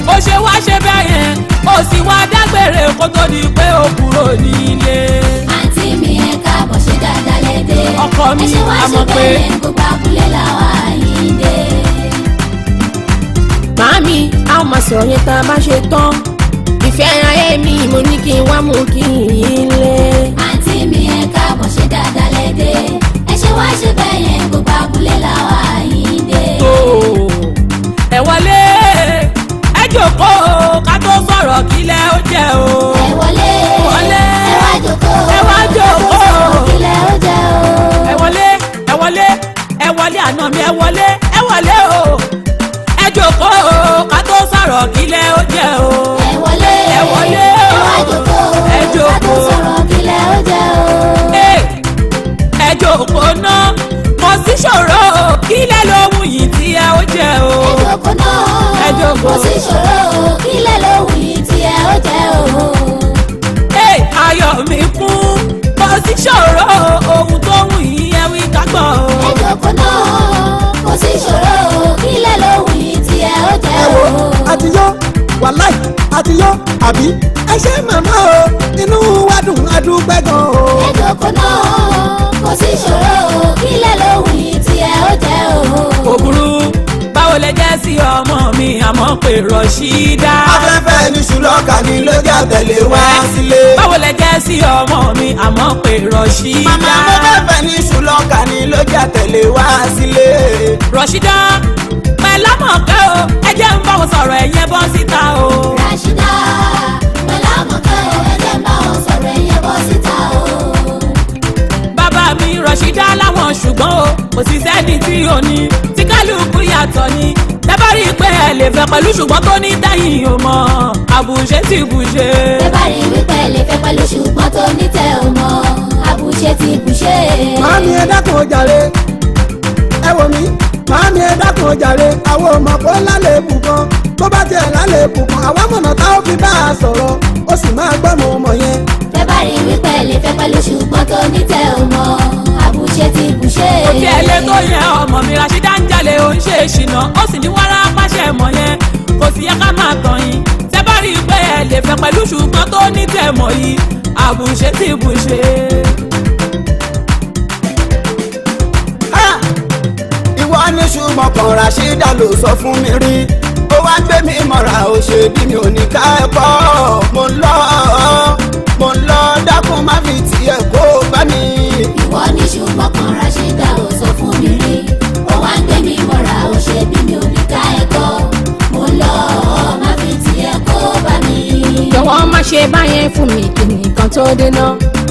Ó ṣe wá ṣe bẹ́ẹ̀ yẹn, ó sì wá dágbére kó tó di pé ó kúrò nílé. Àǹtí mi ẹ káàbọ̀ ṣe dáadáa lẹ dé. Ọkọ mi Ẹ ṣe wá ṣe àmọ́ pé. bẹ́ẹ̀ yẹn, gbogbo abúlé la wà yín dé. Màámi a ó máa sọ yẹn tá a bá ṣe tán. Ìfẹ́ ayé mi mo ní kí n wá mú kí n yín lé. Àǹtí mi ẹ káàbọ̀ ṣe dáadáa lẹ dé. Ẹ ṣe wá ṣe bẹ́ẹ̀ yẹn, gbogbo abúlé la wà yín dé. Tó ẹ wọlé ẹ jókòó ká tó sọ̀rọ̀ kílẹ̀ ó jẹ́ o. Ẹ wọlé wọlé ẹ wá jókòó ẹ wá jókòó ká tó sọ̀rọ̀ kílẹ̀ ó jẹ́ o. Ẹ wọlé ẹ wọlé ẹ wọlé àná mi ẹ wọlé ẹ wọlé o. Ẹ jókòó ká tó sọ̀rọ̀ kílẹ̀ ó jẹ́ o. Ẹ wọlé ẹ wọlé ẹ wá jókòó ẹ ká tó jókòó. sọ̀rọ̀ kílẹ̀ ó jẹ́ o. Ẹ jókòó ná kò sí ṣòro kílẹ̀ lóhùn yìí tí ẹ ó jẹ́ o. Ẹ jókòó náà Ẹ jókòó. kò sí ṣòro kílẹ̀ lóhùn yìí tí ẹ ó jẹ́ o. Ayọ̀ mi kún kò sí ṣòro ohun tó wù yín ẹ wí ká gbọ́ o. Ẹ jókòó náà kò sí ṣòro kílẹ̀ lóhùn yìí tí ẹ ó jẹ́ Ẹ o. wo àtiyọ́ wàláì àtiyọ́ àbí ẹ ṣe màmá o inú wa dùn adúpẹ́ gan o. Ẹ jókòó náà kò sí ṣòro kílẹ̀ lóhùn yìí tí ẹ ó jẹ́ o. Kò burú báwo lẹ jẹ́ sí ọmọ mi àmọ́ pé Rọ̀ṣídà. Afẹ́fẹ́ ní ṣùlọ́kà ni ló jẹ́ àtẹ̀lé wá sílé. Báwo lẹ jẹ́ sí ọmọ mi àmọ́ pé Rọ̀ṣídà. Màmá mo fẹ́fẹ́ ní ṣùlọ́kà ni ló jẹ́ àtẹ̀lé wá sílé. Rọ̀ṣídà pẹ̀lú Àmọ̀kẹ́ o, ẹ jẹ́ ń bá wọn sọ̀rọ̀ ẹ̀yẹ bọ́ síta o. Rashida pẹ̀lú Àmọ̀kẹ́ o, ẹ jẹ́ ń bá wọn sọ̀rọ̀ ẹ̀yẹ bọ́ síta o. Bàbá mi Rọ̀ṣídà láwọn ṣùgbọ́n o, kò sí sẹ́ni tí ò ní, tí kálukú yàtọ̀ ni. Tẹ́ bá rí i pé ẹ lè fẹ́ pẹ̀lú ṣùgbọ́n tó ní tẹ́yìn ò mọ̀, àbùṣe ti bùṣe. Tẹ́ bá rí wípé ẹ lè fẹ́ pẹ̀lú ṣùgbọ́n tó ní tẹ́ ò mọ̀, àbùṣe ti bùṣe. Màámi ẹ dákun jàre, ẹ wò mí. Màámi ẹ dákun jàre, àwọn ọmọ kó lálẹ́ bù kan. Tó bá tiẹ̀ lálẹ́ bù kan, àwa mọ̀nà tá ó fi bá a sọ̀rọ̀, ó sì máa gbọ́ mọ̀ ọmọ yẹn. Tẹ́ bá rí wípé ẹ lè fẹ́ pẹ̀lú ṣùgbọ́n tó ní tẹ́ ò mọ̀, àbùṣe ti bùṣe. Ó ti ẹ̀ lé tó yẹn ọmọ mi Rashida ń jalè ó ń ṣe ìṣìnà ó sì ní wàrà pàṣẹ mọ̀ yẹn kò sì yẹ ká máa tàn yín. Tẹ́ bá rí i pé ẹ lè fẹ́ pẹ̀lú ṣùgbọ́n tó ní tẹ́ mọ̀ yìí, àbùṣe ti bùṣe. Ìwọ ní ṣùgbọ́n kan Rashida ló sọ fún mi rí. Ó wá gbé mi mọ́ra ó ṣe bí mi ò ní ká ẹ̀kọ́. Mo ń lọ, mo ń lọ, dákun má fi tiẹ̀ kó bá mi. Ìwọ ní ṣùgbọ́n kan Rashida ò sọ fún mi rí. Ó wá ń gbé mi mọ́ra ó ṣe bí mi ò ní ká ẹ̀kọ́. Mo ń lọ, má fi tiẹ̀ kó bá mi. Jọ̀wọ́ má ṣe báyẹn fún mi kí nìkan tó dénà.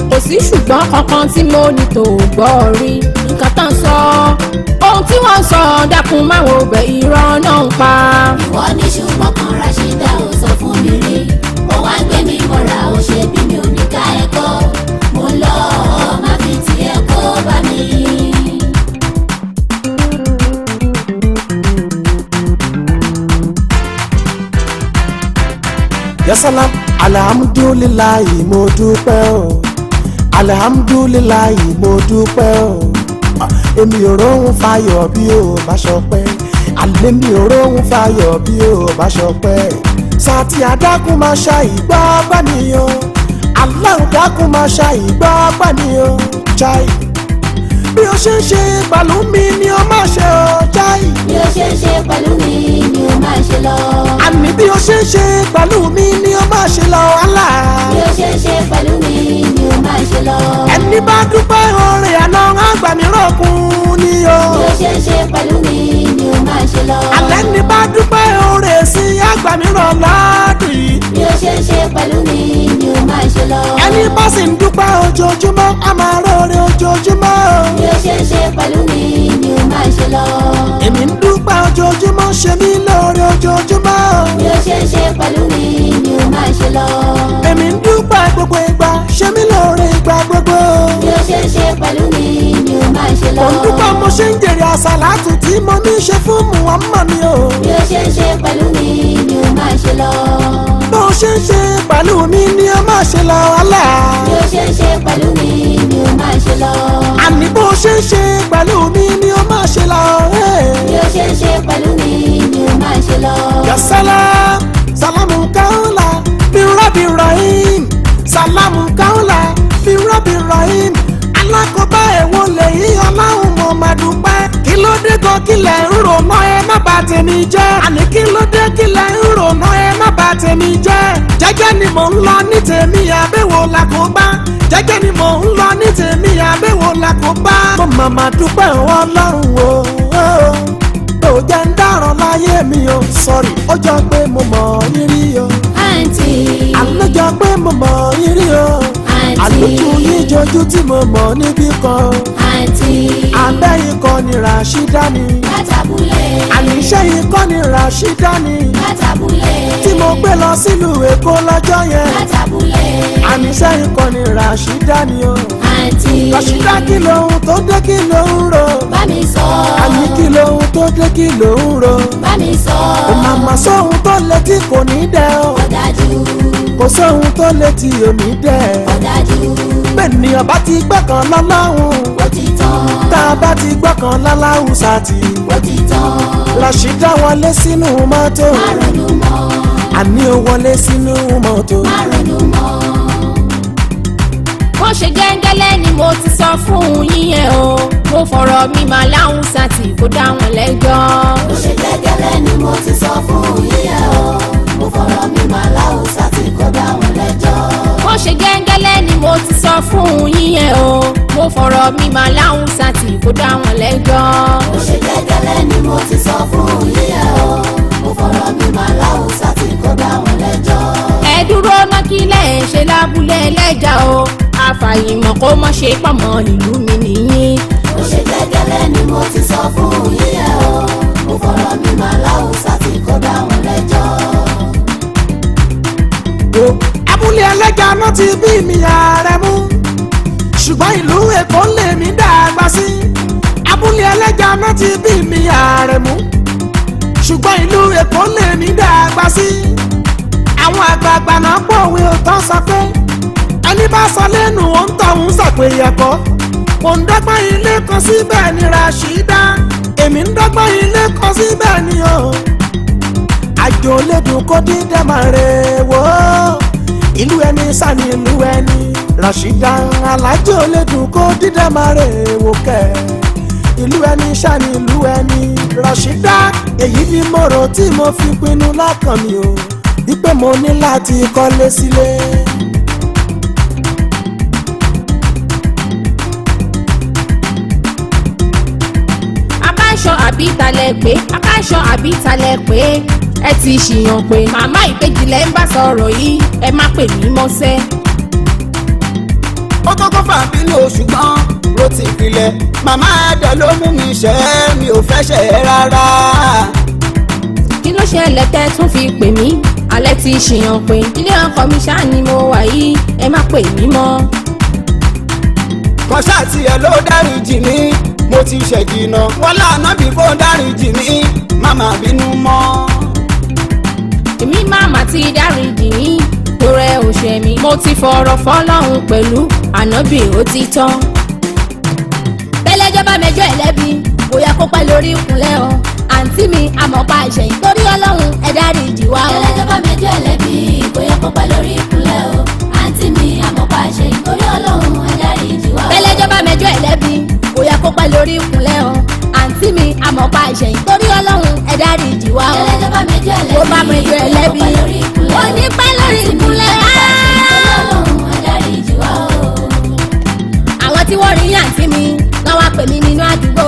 Kò sí ṣùgbọ́n kankan tí mo ní tó gbọ́ rí. Nǹkan tán sọ, ohun tí wọ́n sọ, dákun má wo bẹ̀ irọ́ náà ń pa. Ìwọ ní ṣùgbọ́n kan Rashida ò sọ fún mi rí. Ó wá ń gbé mi mọ́ra ó ṣe bí mi ò ní ká ẹ̀kọ́. Mo ń lọ, má fi tiẹ̀ kó bá mi. Yasalam, alhamdulilayi mo dúpẹ́ o, alhamdulilayi mo dúpẹ́ o. Èmi ò róhun fayọ̀ bí o bá ṣọpẹ́, àlẹ́ mi ò róhun fayọ̀ bí o bá ṣọpẹ́. Sàtì àdákùn máa ṣa ìgbọ́ bá mi o, aláwọ̀ dákun máa ṣa ìgbọ́ bá mi o, chai. Bí o ṣe ń ṣe pẹ̀lú mi ni o máa ṣe o, chai. Bí o ṣe ń ṣe pẹ̀lú mi ni o máa ṣe lọ. Àní bí o ṣe ń ṣe pẹ̀lú mi ni o máa ṣe lọ, Allah. Bí o ṣe ń ṣe pẹ̀lú mi ni o máa ṣe lọ. Ẹni bá dúpẹ́ oore àná àgbà mi rọ̀kun ni o. Bí o ṣe ń ṣe pẹ̀lú mi ni o máa ṣe lọ. Àlẹ́ ní bá dúpẹ́ oore sí àgbà mi rọ̀ lọ́dún yìí. Bí o ṣe ń ṣe pẹ̀lú mi ni o máa ṣe lọ. Ẹni bá sì ń dúpẹ́ ojoojúmọ́ a máa róore ojoojúmọ́. Bí o ṣe ń ṣe pẹ̀lú mi ni o máa ṣe lọ. Èmi ń dúpẹ́ ojoojúmọ́ ṣe mí lóore ojoojúmọ́. Bí o ṣe ń ṣe pẹ̀lú mi ni o máa ṣe lọ. Èmi ń dúpẹ́ gbogbo ìgbà ṣe mí lóore ìgbà gbogbo. Bí o ṣe ń ṣe pẹ̀lú mi ni o máa ṣe lọ. Mo ń dúpẹ́ mo ṣe ń jèrè àsàlátù tí mo ní ṣe fún Muhammad mi o. Bí o ṣe ń ṣe pẹ̀lú mi ni o máa ṣe lọ. Bó o ṣe ń ṣe pẹ̀lú mi ni o máa ṣe lọ, Allah. Bí o ṣe ń ṣe pẹ̀lú mi ni o máa ṣe lọ. Àní bó o ṣe ń ṣe pẹ̀lú mi ni o máa ṣe lọ. Bí o ṣe ń ṣe pẹ̀lú mi ni o máa ṣe lọ. Ya salam, salamu kaula, bi rabbi rahim. Salamu kaula, bi rabbi rahim. Alákọ̀ọ́bá ẹ̀wọ̀n lèyí ọlọ́run mo máa dúpẹ́. Kí ló dé gan kílẹ̀ ń rò mọ́ ẹ má bà tèmi jẹ́. Àní kí ló dé kílẹ̀ ń rò mọ́ ẹ má bà tèmi jẹ́. Jẹ́jẹ́ ni mò ń lọ ní tèmi àbẹ̀wò làkóbá. Jẹ́jẹ́ ni mò ń lọ ní tèmi àbẹ̀wò làkóbá. Mo màmá dúpẹ́ ọlọ́run o. Tó jẹ́ ń dáràn láyé mi o. Sọ̀rí, ó jọ pé mo mọ̀ yín rí o. Àǹtí. Àlọ́ jọ pé mo mọ̀ yín rí o. Àǹtí. Àlójú yín jojú tí mo mọ̀ níbí kan. Àǹtí. Abẹ́ ikọ̀ ni Rashida ni. Látàbúlé. Àníṣe ikọ̀ ni Rashida ni. Látàbúlé. Tí mo gbé lọ sílùú Èkó lọ́jọ́ yẹn. Látàbúlé. Àníṣe ikọ̀ ni Rashida ni o. Àǹtí. Rashida kí lohun tó dé kí ló ń rò. Bá mi sọ. Àní kí lohun tó dé kí ló ń rò. Bá mi sọ. Ó màmá sóhun tó létí kò ní dẹ́ o. Ó dájú. Kò sóhun tó létí ò ní dẹ́. Ó dájú. Bẹ́ẹ̀ ni ọba ti gbọ́kàn lọ́lọ́hun. Ó ti tán. Tá a bá ti gbọ́kàn láláhùn sátì. Ó ti tán. Rashida wọlé sínú mọ́tò. Má ronú mọ́. Àní ó wọlé sínú mọ́tò. Má ronú mọ́. Bó ṣe gẹ́gẹ́lẹ́ ni mo ti sọ fún yín yẹn o. Mo fọ̀rọ̀ mi mà láhùn sátì kó dá wọn lẹ́jọ́. Bó ṣe gẹ́gẹ́lẹ́ ni mo ti sọ fún yín yẹn fún yín yẹn o, mo fọ̀rọ̀ mi máa láhùn sátì kó dá wọn lẹ́jọ́. Mo ṣe jẹ́gẹ́lẹ́ ni mo ti sọ fún yín yẹn o, mo fọ̀rọ̀ mi máa láhùn sátì kó dá wọn lẹ́jọ́. Ẹ dúró ná kí lẹ̀ ń ṣe lábúlé ẹlẹ́jà o, àfàìmọ̀ kó mọ̀ ṣe pọ̀mọ́ ìlú mi nìyí. Mo ṣe jẹ́gẹ́lẹ́ ni mo ti sọ fún yín yẹn o, mo fọ̀rọ̀ mi máa láhùn sátì kó dá wọn lẹ́jọ́. Abúlé ẹlẹ́ja náà ti bí mi ààrẹ mú, ṣùgbọ́n ìlú Èkó lèmi dàgbà sí. Abúlé ẹlẹ́ja náà ti bí mi ààrẹ mú, ṣùgbọ́n ìlú Èkó lèmi dàgbà sí. Àwọn àgbààgbà náà pòwe òótọ́ sọ pé ẹni bá sọ lẹ́nu òun tọ̀hún ṣàpèyẹ̀kọ́. Mò ń dọ́gbọ́n ilé kan síbẹ̀ ní Ràṣídà, èmi ń dọ́gbọ́n ilé kan síbẹ̀ ní o. Àjò lẹ́dùn kó dídá máa rè wò ó, ìlú ẹni sani ìlú ẹni. Ràṣídà alájò lẹ́dùn kó dídá máa rè wò kẹ́, ìlú ẹni sani ìlú ẹni. Ràṣídà èyí ni mo rò tí mo fi pinnu lọ́kàn mi o, wípé mo ní láti kọ́lé sílé. Akáṣọ àbí talẹ̀ pé, akáṣọ àbí talẹ̀ pé, ẹ ti ṣìyàn pé màmá ìbejì lẹ́ ń bá sọ̀rọ̀ yìí, ẹ má pè mí mọ́sẹ́. Ó kọ́kọ́ fà bínú ṣùgbọ́n ló ti filẹ̀, màmá ẹ̀dẹ̀ ló mú mi ṣẹ́, mi ò fẹ́ ṣẹ̀ rárá. Kí ló ṣẹlẹ̀ tẹ́ tún fi pè mí? Alẹ́ ti ṣìyàn pé ilé ọkọ mi ṣáà ni mo wà yìí, ẹ má pè mí mọ́. Kan ṣáà tiẹ̀ ló dáríjì mí, mo ti ṣẹ̀jìnà wọ́n lànà bí kò dáríjì mí, má má bínú mọ́. Èmi màmá ti dáríjì yín, torẹ ò ṣẹ̀ mí, mo ti fọ̀rọ̀ fọ́lọ́hun pẹ̀lú ànábì ó ti tán. Bẹ́lẹ́jọ́ bá mẹjọ́ ẹ̀ lẹ́bi, bóyá kó pẹ́ lórí ìkúnlẹ̀ o, àǹtí mi àmọ̀pá ìṣẹ̀yìn torí Ọlọ́run ẹ dáríjì wá o. Bẹ́lẹ́jọ́ bá mẹjọ́ ẹ̀ lẹ́bi, bóyá kó pẹ́ lórí ìkúnlẹ̀ o, àǹtí mi àmọ̀pá ìṣẹ̀yìn torí Ọlọ́run ẹ dáríjì wá o. Bẹ́lẹ́jọ́ bá mẹjọ́ ẹ̀ lẹ́bi, bóyá kó pẹ́ lórí ìkúnlẹ̀ o, àǹtí mi àmọ̀pá ìṣẹ̀yìn torí Ọlọ́run ẹ dáríjì wá o. Bẹ́lẹ́jọ́ bá mẹjọ́ ẹ̀ lẹ́bi, Bó bá mẹjọ́ ẹ̀ lẹ́bi, bóyá kó pẹ́ lórí ìkúnlẹ̀ o, ó ní pẹ́ lórí ìkúnlẹ̀ àǹtí mi àmọ̀pá ìṣẹ̀yìn torí Ọlọ́run ẹ dáríjì wá o. Àwọn tí wọ́n rí àǹtí mi náà wá pè mí nínú àdúgbò,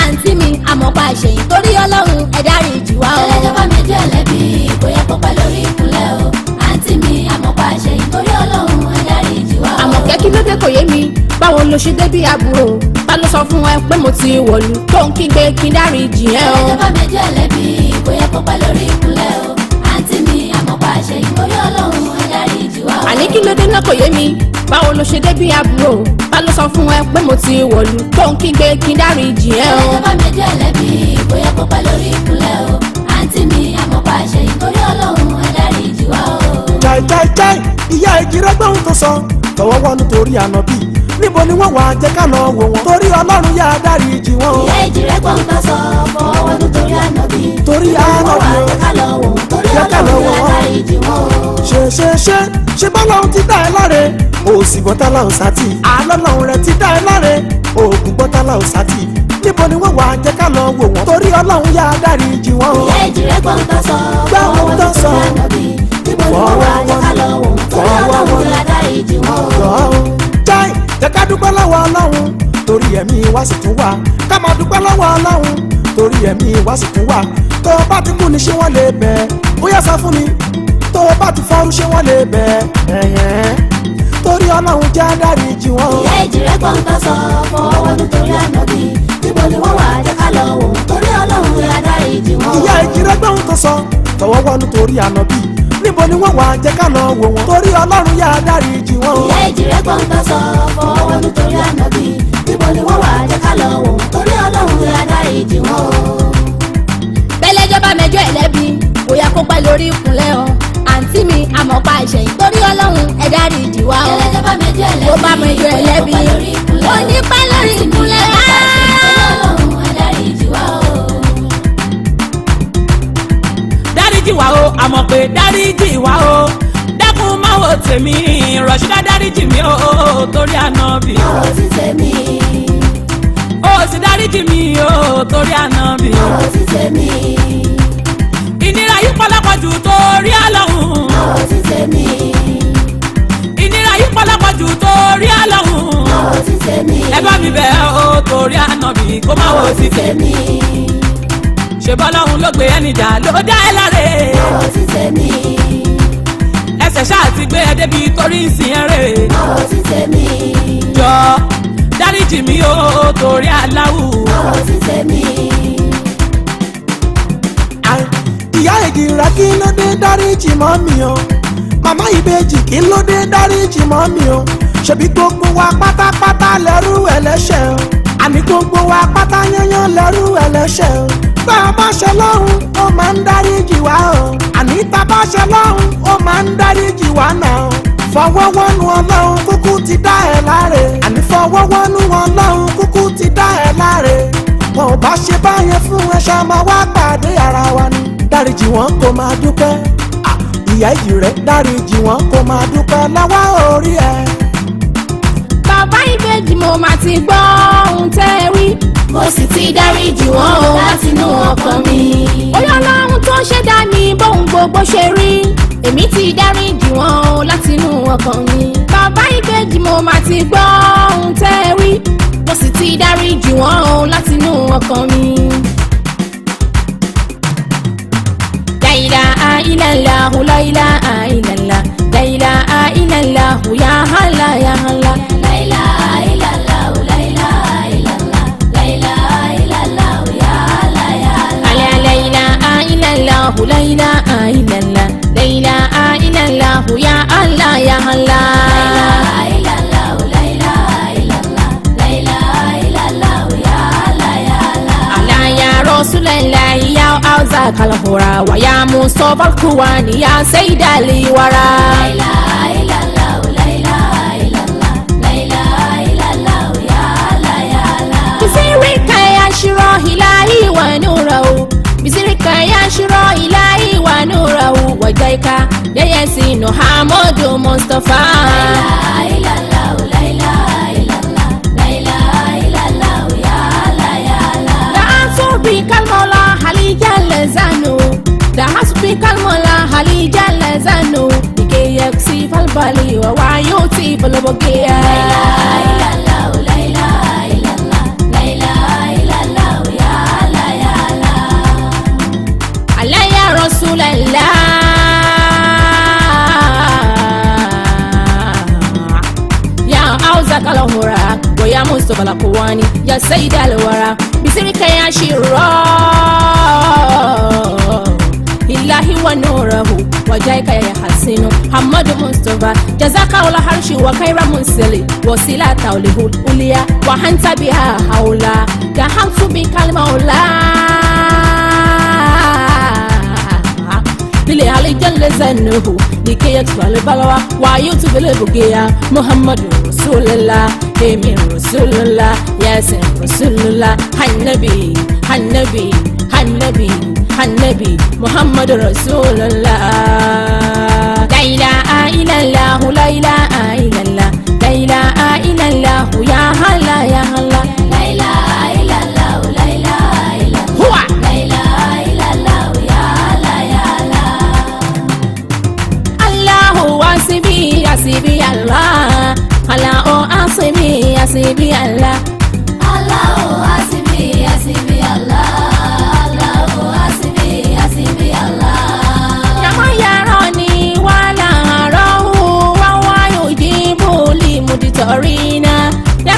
àǹtí mi àmọ̀pá ìṣẹ̀yìn torí Ọlọ́run ẹ dáríjì wá o. Bẹ́lẹ́jọ́ bá mẹjọ́ ẹ̀ lẹ́bi, bóyá kó pẹ́ lórí ìkúnlẹ̀ o, àǹtí mi àmọ̀pá ìṣẹ̀yìn torí Ọlọ́run ẹ dáríjì wá o. Àmọ̀kẹ́ kí ló dé kò yé mi, báwo ló ṣe débí àbúrò? Ta ló sọ fún ẹ pé mo ti wọ̀lú tó ń kígbe kí n dáríjì ẹ o? Bẹ́lẹ́jọ́ bá mẹjọ́ ẹ̀ lẹ́bi, bóyá kó pẹ́ lórí ìkúnlẹ̀ o, àǹtí mi àmọ̀pá ìṣẹ̀yìn torí Ọlọ́run ẹ dáríjì wá o. Àní kí ló dé náà kò yé mi, báwo ló ṣe débí àbúrò? Ta ló sọ fún ẹ pé mo ti wọ̀lú tó ń kígbe kí n dáríjì ẹ o? Bẹ́lẹ́jọ́ bá mẹjọ́ ẹ̀ lẹ́bi, bóyá kó pẹ́ lórí ìkúnlẹ̀ o, àǹtí mi àmọ̀pá ìṣẹ̀yìn torí Ọlọ́run ẹ dáríjì wá o. Chai chai chai, ìyá ìjìrẹ́ gbóhùn tó sọ, tọwọ́ wọnú torí ànábì. Níbo ni wọ́n wà jẹ́ ká lọ wò wọ́n, torí Ọlọ́run yá dáríjì wọ́n. Ìyá ìjìrẹ́ gbọ́n tó sọ, fọwọ́ wọnú torí ànábì. Torí Níbo ni wọ́n wà ànábì o. jẹ́ ká lọ wò wọ́n, torí Jẹ́ ká lọ Ọlọ́run wò yá wọ́n. dáríjì wọ́n o. Ṣe ṣe ṣe ṣe bọ́lọ́run ti dá ẹ láre, òsì gbọ́tálá ò sátì. Àlọ́lọ́run rẹ̀ ti dá ẹ láre, òògùn gbọ́tálá ò sátì. Níbo ni wọ́n wà jẹ́ ká lọ wò wọ́n, torí Ọlọ́run yá dáríjì wọ́n. Ìyá ìjìrẹ́ gbọ́n tó sọ, Gbọ́n fọwọ́ wọnú tó sọ. torí ànábì. Níbo ni wọ́n wà jẹ́ ká lọ wò wọ́n, torí Fọwọ́ Ọlọ́run wọnú. yá dáríjì wọ́n o. Chai, jẹ́ ká dúpẹ́ lọ́wọ́ Ọlọ́run torí ẹ̀mí wa sì tún wà. Ká máa dúpẹ́ lọ́wọ́ Ọlọ́run torí ẹ̀mí wa sì tún wà. Tó o bá ti kú ni ṣé wọ́n lè bẹ̀? Bóyá sọ fún mi, tó o bá ti fọ́rú ṣé wọ́n lè bẹ̀? Ẹ̀yẹn torí Ọlọ́run jẹ́ dáríjì wọ́n. Ìyá ìjìrẹ́ gbọ́n tó sọ, fọwọ́ wọnú torí ànábì. Níbo ni wọ́n wà jẹ́ ká lọ wò wọ́n, torí Ọlọ́run yá dáríjì wọ́n o. Ìyá ìjìrẹ́ gbóhùn tó sọ, tọwọ́ wọnú torí ànábì. Níbo ni wọ́n wà jẹ́ ká lọ wò wọ́n, torí Ọlọ́run yá dáríjì wọ́n. Ìyá ìjìrẹ́ gbọ́n tó sọ, fọwọ́ wọnú torí ànábì. Níbo ni wọ́n wà jẹ́ ká lọ wò wọ́n, torí Ọlọ́run yá dáríjì wọ́n o. Bẹ́lẹ́jọ́ bá mẹjọ́ ẹ̀ lẹ́bi, bóyá kó pẹ́ lórí ìkúnlẹ̀ o, àǹtí mi àmọ̀pá ìṣẹ̀yìn torí Ọlọ́run ẹ dáríjì wá o. Bẹ́lẹ́jọ́ bá mẹjọ́ ẹ̀ lẹ́bi, Bó bá mẹjọ́ ẹ̀ lẹ́bi, bóyá kó pẹ́ lórí ìkúnlẹ̀ o, ó ní pẹ́ lórí àǹtí mi ìkúnlẹ̀ àmọ̀pá ìṣẹ̀yìn torí Ọlọ́run ẹ dáríjì wá o. Dáríjì wá o, àmọ̀ pé dáríjì wá o, dákun má wo tèmi, Rọ̀ṣídá dáríjì mi o, torí ànábì. Ọ̀rọ̀ ti tèmi, Ó sì dáríjì mi o, torí ànábì. ọ̀rọ̀ ti tèmi, Ìnira yìí pọ̀lọpọ̀ jù torí Ọlọ́run. ọ̀rọ̀ ti tèmi, Ìnira yìí pọ̀lọpọ̀ jù torí Ọlọ́run. torí ànábì kó má wo ti tèmi. Ṣe bọ́lọ́hún ló gbé ẹni jà ló dá ẹ láre. Má wo ti tèmi. Ẹsẹ̀ ṣáà ti gbé ẹ débi torí ìsìn ẹrẹ. Má wo ti tèmi. Jọ dáríjì mi o torí aláwù. Má wo ti tèmi. Ìyá ìdìrà kí ló dé dáríjì mọ́ mi o, màmá ìbejì kí ló dé dáríjì mọ́ mi o, ṣebí gbogbo wa pátápátá lẹ́rú ẹlẹ́ṣẹ̀ o, àní gbogbo wa pátá yányán lẹ́rú ẹlẹ́ṣẹ̀ o. Tá a bá ṣe lọ́hùn ó máa ń dáríjì wá o, àní tá a bá ṣe lọ́hùn ó máa ń dáríjì wá náà o. Fọwọ́wọ́nú Ọlọ́run kúkú ti dá ẹ láre, àní fọwọ́wọ́nú Ọlọ́run kúkú ti dá ẹ láre. Wọn ò bá ṣe báyẹn fún ẹ ṣá máa wá pàdé ara wa ni. Dáríjì wọn kò máa dúpẹ́, ìyá ìjì rẹ̀ dáríjì wọn kò máa dúpẹ́ lọ́wọ́ orí ẹ. Bàbá ìbejì mo máa ti gbọ́ ohun tẹ́ ẹ wí. Mo sì ti dáríjì wọ́n o látinú ọkàn mi. Oyè Ọlọ́run tó ṣẹ̀dá mi bóun gbogbo ṣe rí. Èmi ti dáríjì wọ́n o látinú ọkàn mi. Bàbá ìbejì mo máa ti gbọ́ ohun tẹ́ ẹ wí. Mo sì ti dáríjì wọ́n o látinú ọkàn mi. La ilaha illallah, la ilaha illallah, la ilaha illallah, ya Allah, ya Allah. La ilaha illallah, la ilaha illallah, la ilaha illallah, ya Allah, ya Allah. La ilaha illallah, la ilaha illallah, la ilaha illallah, ya Allah, ya Allah. La ilaha illallah, la ilaha illallah, la ilaha illallah, ya Allah, ya Allah. Ala ya Rasulallah, ya Awzak al-Hura, wa ya Mustafa al-Kuwani, ya Sayyid al-Wara. La ilaha illallah, la ilaha illallah, la ilaha illallah, ya Allah, ya Allah. Bisirika ya shiro ilahi wa nurahu, bisirika ya shiro ilahi wa nurahu, wajaika ya yasin Muhammadu Mustafa. La ilaha illallah, la ilaha illallah, la ilaha illallah, ya Allah, ya Allah. Da'atu kalmola halija lezanu, da'atu kalmola halija lezanu, dikeyaksi falbali wa wayuti balabogia. La ilaha illallah, la ilaha illallah, la ilaha illallah, ya Allah, ya Allah. Ala ya Rasulallah, ya Awzak al-Hura, wa ya Mustafa al-Kuwani, ya Sayyid al-Wara, bisirika ya shiro ilahi wa nurahu, wajaika ya hasinu Muhammadu Mustafa, jazaka ula harshi wa kaira munsili, wasilata ulihul ulia wa hanta biha haula, dahamtu bi kalmaula lile alijal zanuhu like yakswal balwa wa yutu bugia Muhammadu Rasulullah, Emi Rasulullah, Yasin Rasulullah, Hannabi, Hannabi, Hannabi, Hannabi, Muhammadu Rasulullah. La ilaha illallah, la ilaha illallah, la ilaha illallah, ya Allah, ya Allah. La ilaha illallah, la ilaha illallah, Huwa. la ilaha illallah, ya Allah, ya Allah. Allahu asibi, asibi Allah. Allahu asibi, asibi Allah. Allahu asibi, asibi Allah. Allahu asibi, asibi Allah. Kama yarani wala arahu wa wa yujibu limuditorina. Ya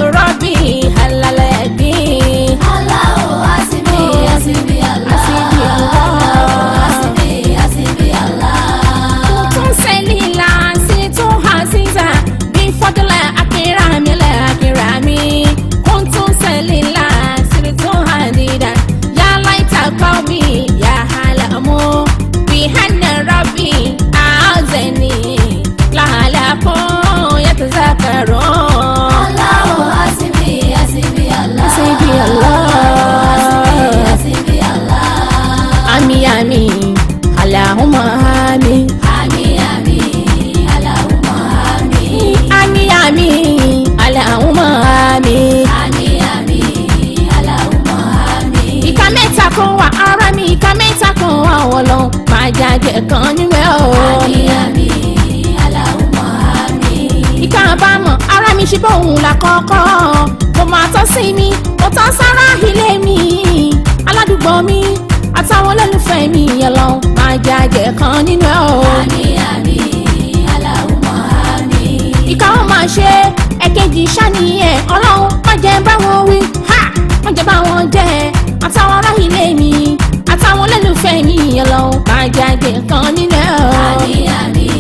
Rabbi halalaki. Allahu asibi asibi Allah. Asibi Allah. Asibi asibi Allah. Tún sẹ́lìlà sí tún hàzíza bí fọ́dúnlẹ̀ akínrami lẹ̀ akínrami. Kún tún sẹ́lìlà sí tún hàdídà. Yá láìta kọ́ mi yá hàlámù. Bí hànà rọ́bì àzẹ̀ni làálà kún yàtọ̀ sàkàrọ̀. Allahu asibi asibi Allah. Asibi Allah. Asibi asibi Allah. Àmì àmì Allahumma àmì. Àmín àmín Allahumma àmín. Àmì àmì Allahumma àmì. Àmín àmín Allahumma àmín. Ìka mẹ́ta kan wà ara mi, ìka mẹ́ta kan wà ọlọ́run máa jàjẹ́ kan níwẹ̀ o. Àmín àmín Allahumma àmín. Ìka àbámọ̀ ara mi ṣe bóun là kọ́kọ́. Kò máa tọ́ sí mi, kò tọ́ sára ilé mi, aládùúgbò mi, àtàwọn olólùfẹ́ mi ọlọ́run máa jàjẹ́ kan nínú ẹ̀ o. Àmín àmín Allahumma àmín. Ìka wọn máa ṣe ẹ̀kejì ṣàníyàn ọlọ́run má jẹ́ bá wọn wí ha má jẹ́ bá wọn jẹ́ àtàwọn ará ilé mi àtàwọn olólùfẹ́ mi ọlọ́run má jàjẹ́ kan nínú ẹ̀ o. Àmín àmín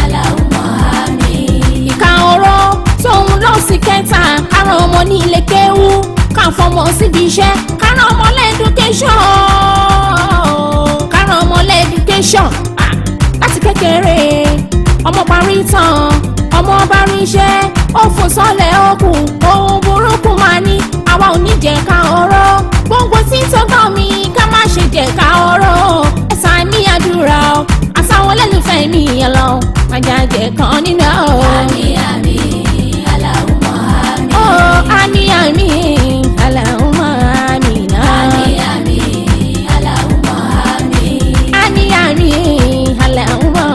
Allahumma àmín. Ìka ọ̀rọ̀ tóun lọ sí kẹta kárán ọmọ ní ilé kéwú ká fọmọ síbi iṣẹ́ kárán ọmọ lẹ́dúkéṣọ̀n kárán ọmọ lẹ́dúkéṣọ̀n láti kékeré ọmọ parí tán ọmọ bá rí iṣẹ́ ó fò sọ́lẹ̀ okùn ohun burúkú máa ní àwa ò ní jẹ́ ká ọ̀rọ̀ gbogbo tí ń tọ́gbọ́n mi ká má ṣe jẹ́ ká ọ̀rọ̀ ẹ̀sán mi àdúrà o àtàwọn olólùfẹ́ mi ọlọ́run májàjẹ́ kan nínú ẹ̀ o. Àmín àmín Allahumma àmín. Ó àmì àmì Allahumma àmín náà. Àmín àmín Allahumma àmín. Àmì àmì Allahumma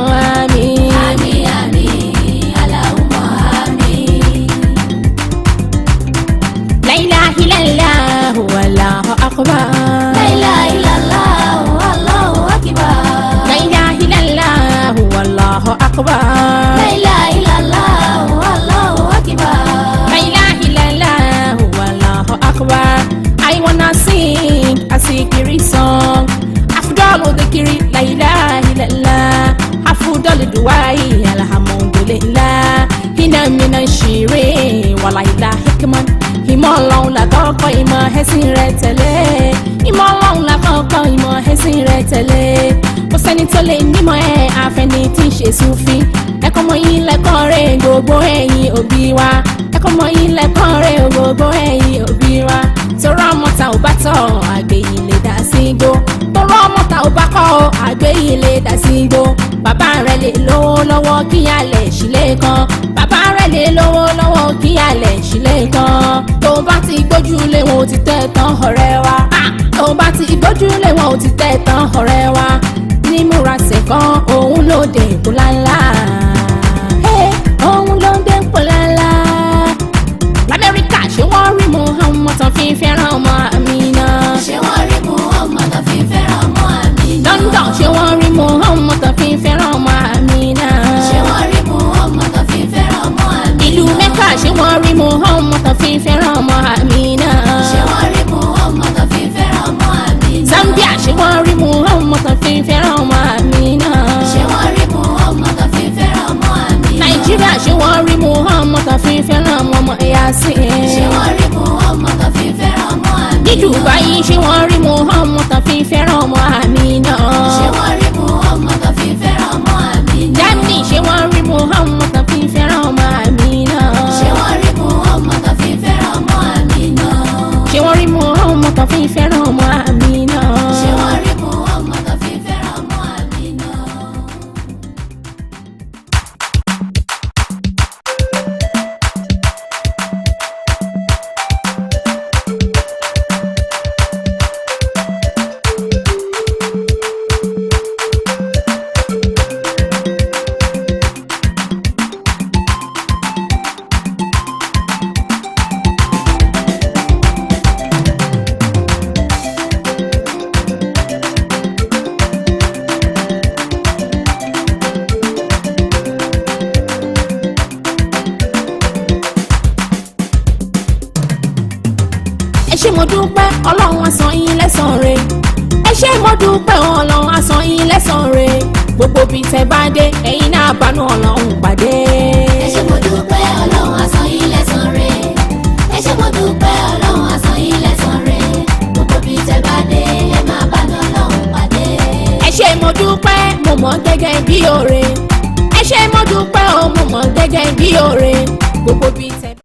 àmín. Àmín àmín Allahumma àmín. La ilaha illallah wallahu akbar. La ilaha illallah Allahu akbar. La ilaha illallah wallahu akbar. La ilaha illallah Allahu akbar. La ilaha illallah wallahu akbar. I wanna sing a sikiri song. Afdalu dhikri la ilaha illallah. Afdalu du'ai alhamdulillah. Hina mina shiri wala ilaha hikman. Ìmọ̀ Ọlọ́run la kọ́kọ́ ìmọ̀ ẹ̀sìn rẹ̀ tẹ̀lé. Ìmọ̀ Ọlọ́run la kọ́kọ́ ìmọ̀ ẹ̀sìn rẹ̀ tẹ̀lé. Kò sẹ́ni tó lè nímọ̀ ẹ̀ àfẹ́ni tí ń ṣe súfì. Ẹ̀kọ́ mọ yín lẹ́kọ́ rẹ̀ gbogbo ẹ̀yin òbí wa. Ẹ̀kọ́ mọ yín lẹ́kọ́ rẹ̀ gbogbo ẹ̀yin òbí wa. Torọ́ ọmọ ta ò bá tọ̀ àgbè yìí lè dá sí igbó. Torọ́ ọmọ ta ò bá kọ́ àgbè yìí lè dá sí igbó. Bàbá rẹ̀ lè lówó lọ́wọ́ kí alẹ̀ sílé kan. Bàbá rẹ̀ lè lówó lọ́wọ́ kí alẹ̀ sílé kan. Tó bá ti gbójú lé wọn ò ti tẹ́ tán ọ̀rẹ́ wa. Tó bá ti gbójú lé wọn ò ti tẹ́ tán ọ̀rẹ́ wa. Ní múra sẹ̀kan òun ló dé ìkúlá ńlá. Òun ló dé ìkúlá ńlá. Lamẹ́ríkà ṣé wọ́n rí Muhammad tán fi ń fẹ́ràn ọmọ Amina. Ṣé wọ́n rí Muhammad tán fi ń fẹ́ràn ọmọ Amina? London ṣé wọ́n rí Muhammad tán fi ń fẹ́ràn ọmọ Amina. Ṣé wọ́n rí Muhammad tán fi ń fẹ́ràn ọmọ Amina? Ìlú Mẹ́kà ṣé wọ́n rí Muhammad tán fi ń fẹ́ràn ọmọ Amina. Ṣé wọ́n rí Muhammad tán fi ń fẹ́ràn ọmọ Amina? Zambia ṣé wọ́n rí Muhammad tán fi ń fẹ́ràn ọmọ Amina. dúpẹ́, Ọlọ́run á san yín lẹ́san rẹ̀. Ẹ ṣé mo dúpẹ́, Ọlọ́run á san yín lẹ́san rẹ̀. Gbogbo bí tẹ́ bá dé, ẹ̀yin náà bánú Ọlọ́run pàdé. Ẹ ṣé mo dúpẹ́, Ọlọ́run á san yín lẹ́san rẹ̀. Ẹ ṣé mo dúpẹ́, Ọlọ́run á san yín lẹ́san rẹ̀. Gbogbo bí tẹ́ bá dé, ẹ máa bánú Ọlọ́run pàdé. Ẹ ṣé mo dúpẹ́, mo mọ̀ gẹ́gẹ́ bí oore. Ẹ ṣé mo dúpẹ́ o, mo mọ̀ gẹ́gẹ́ bí oore. Gbogbo bí tẹ́.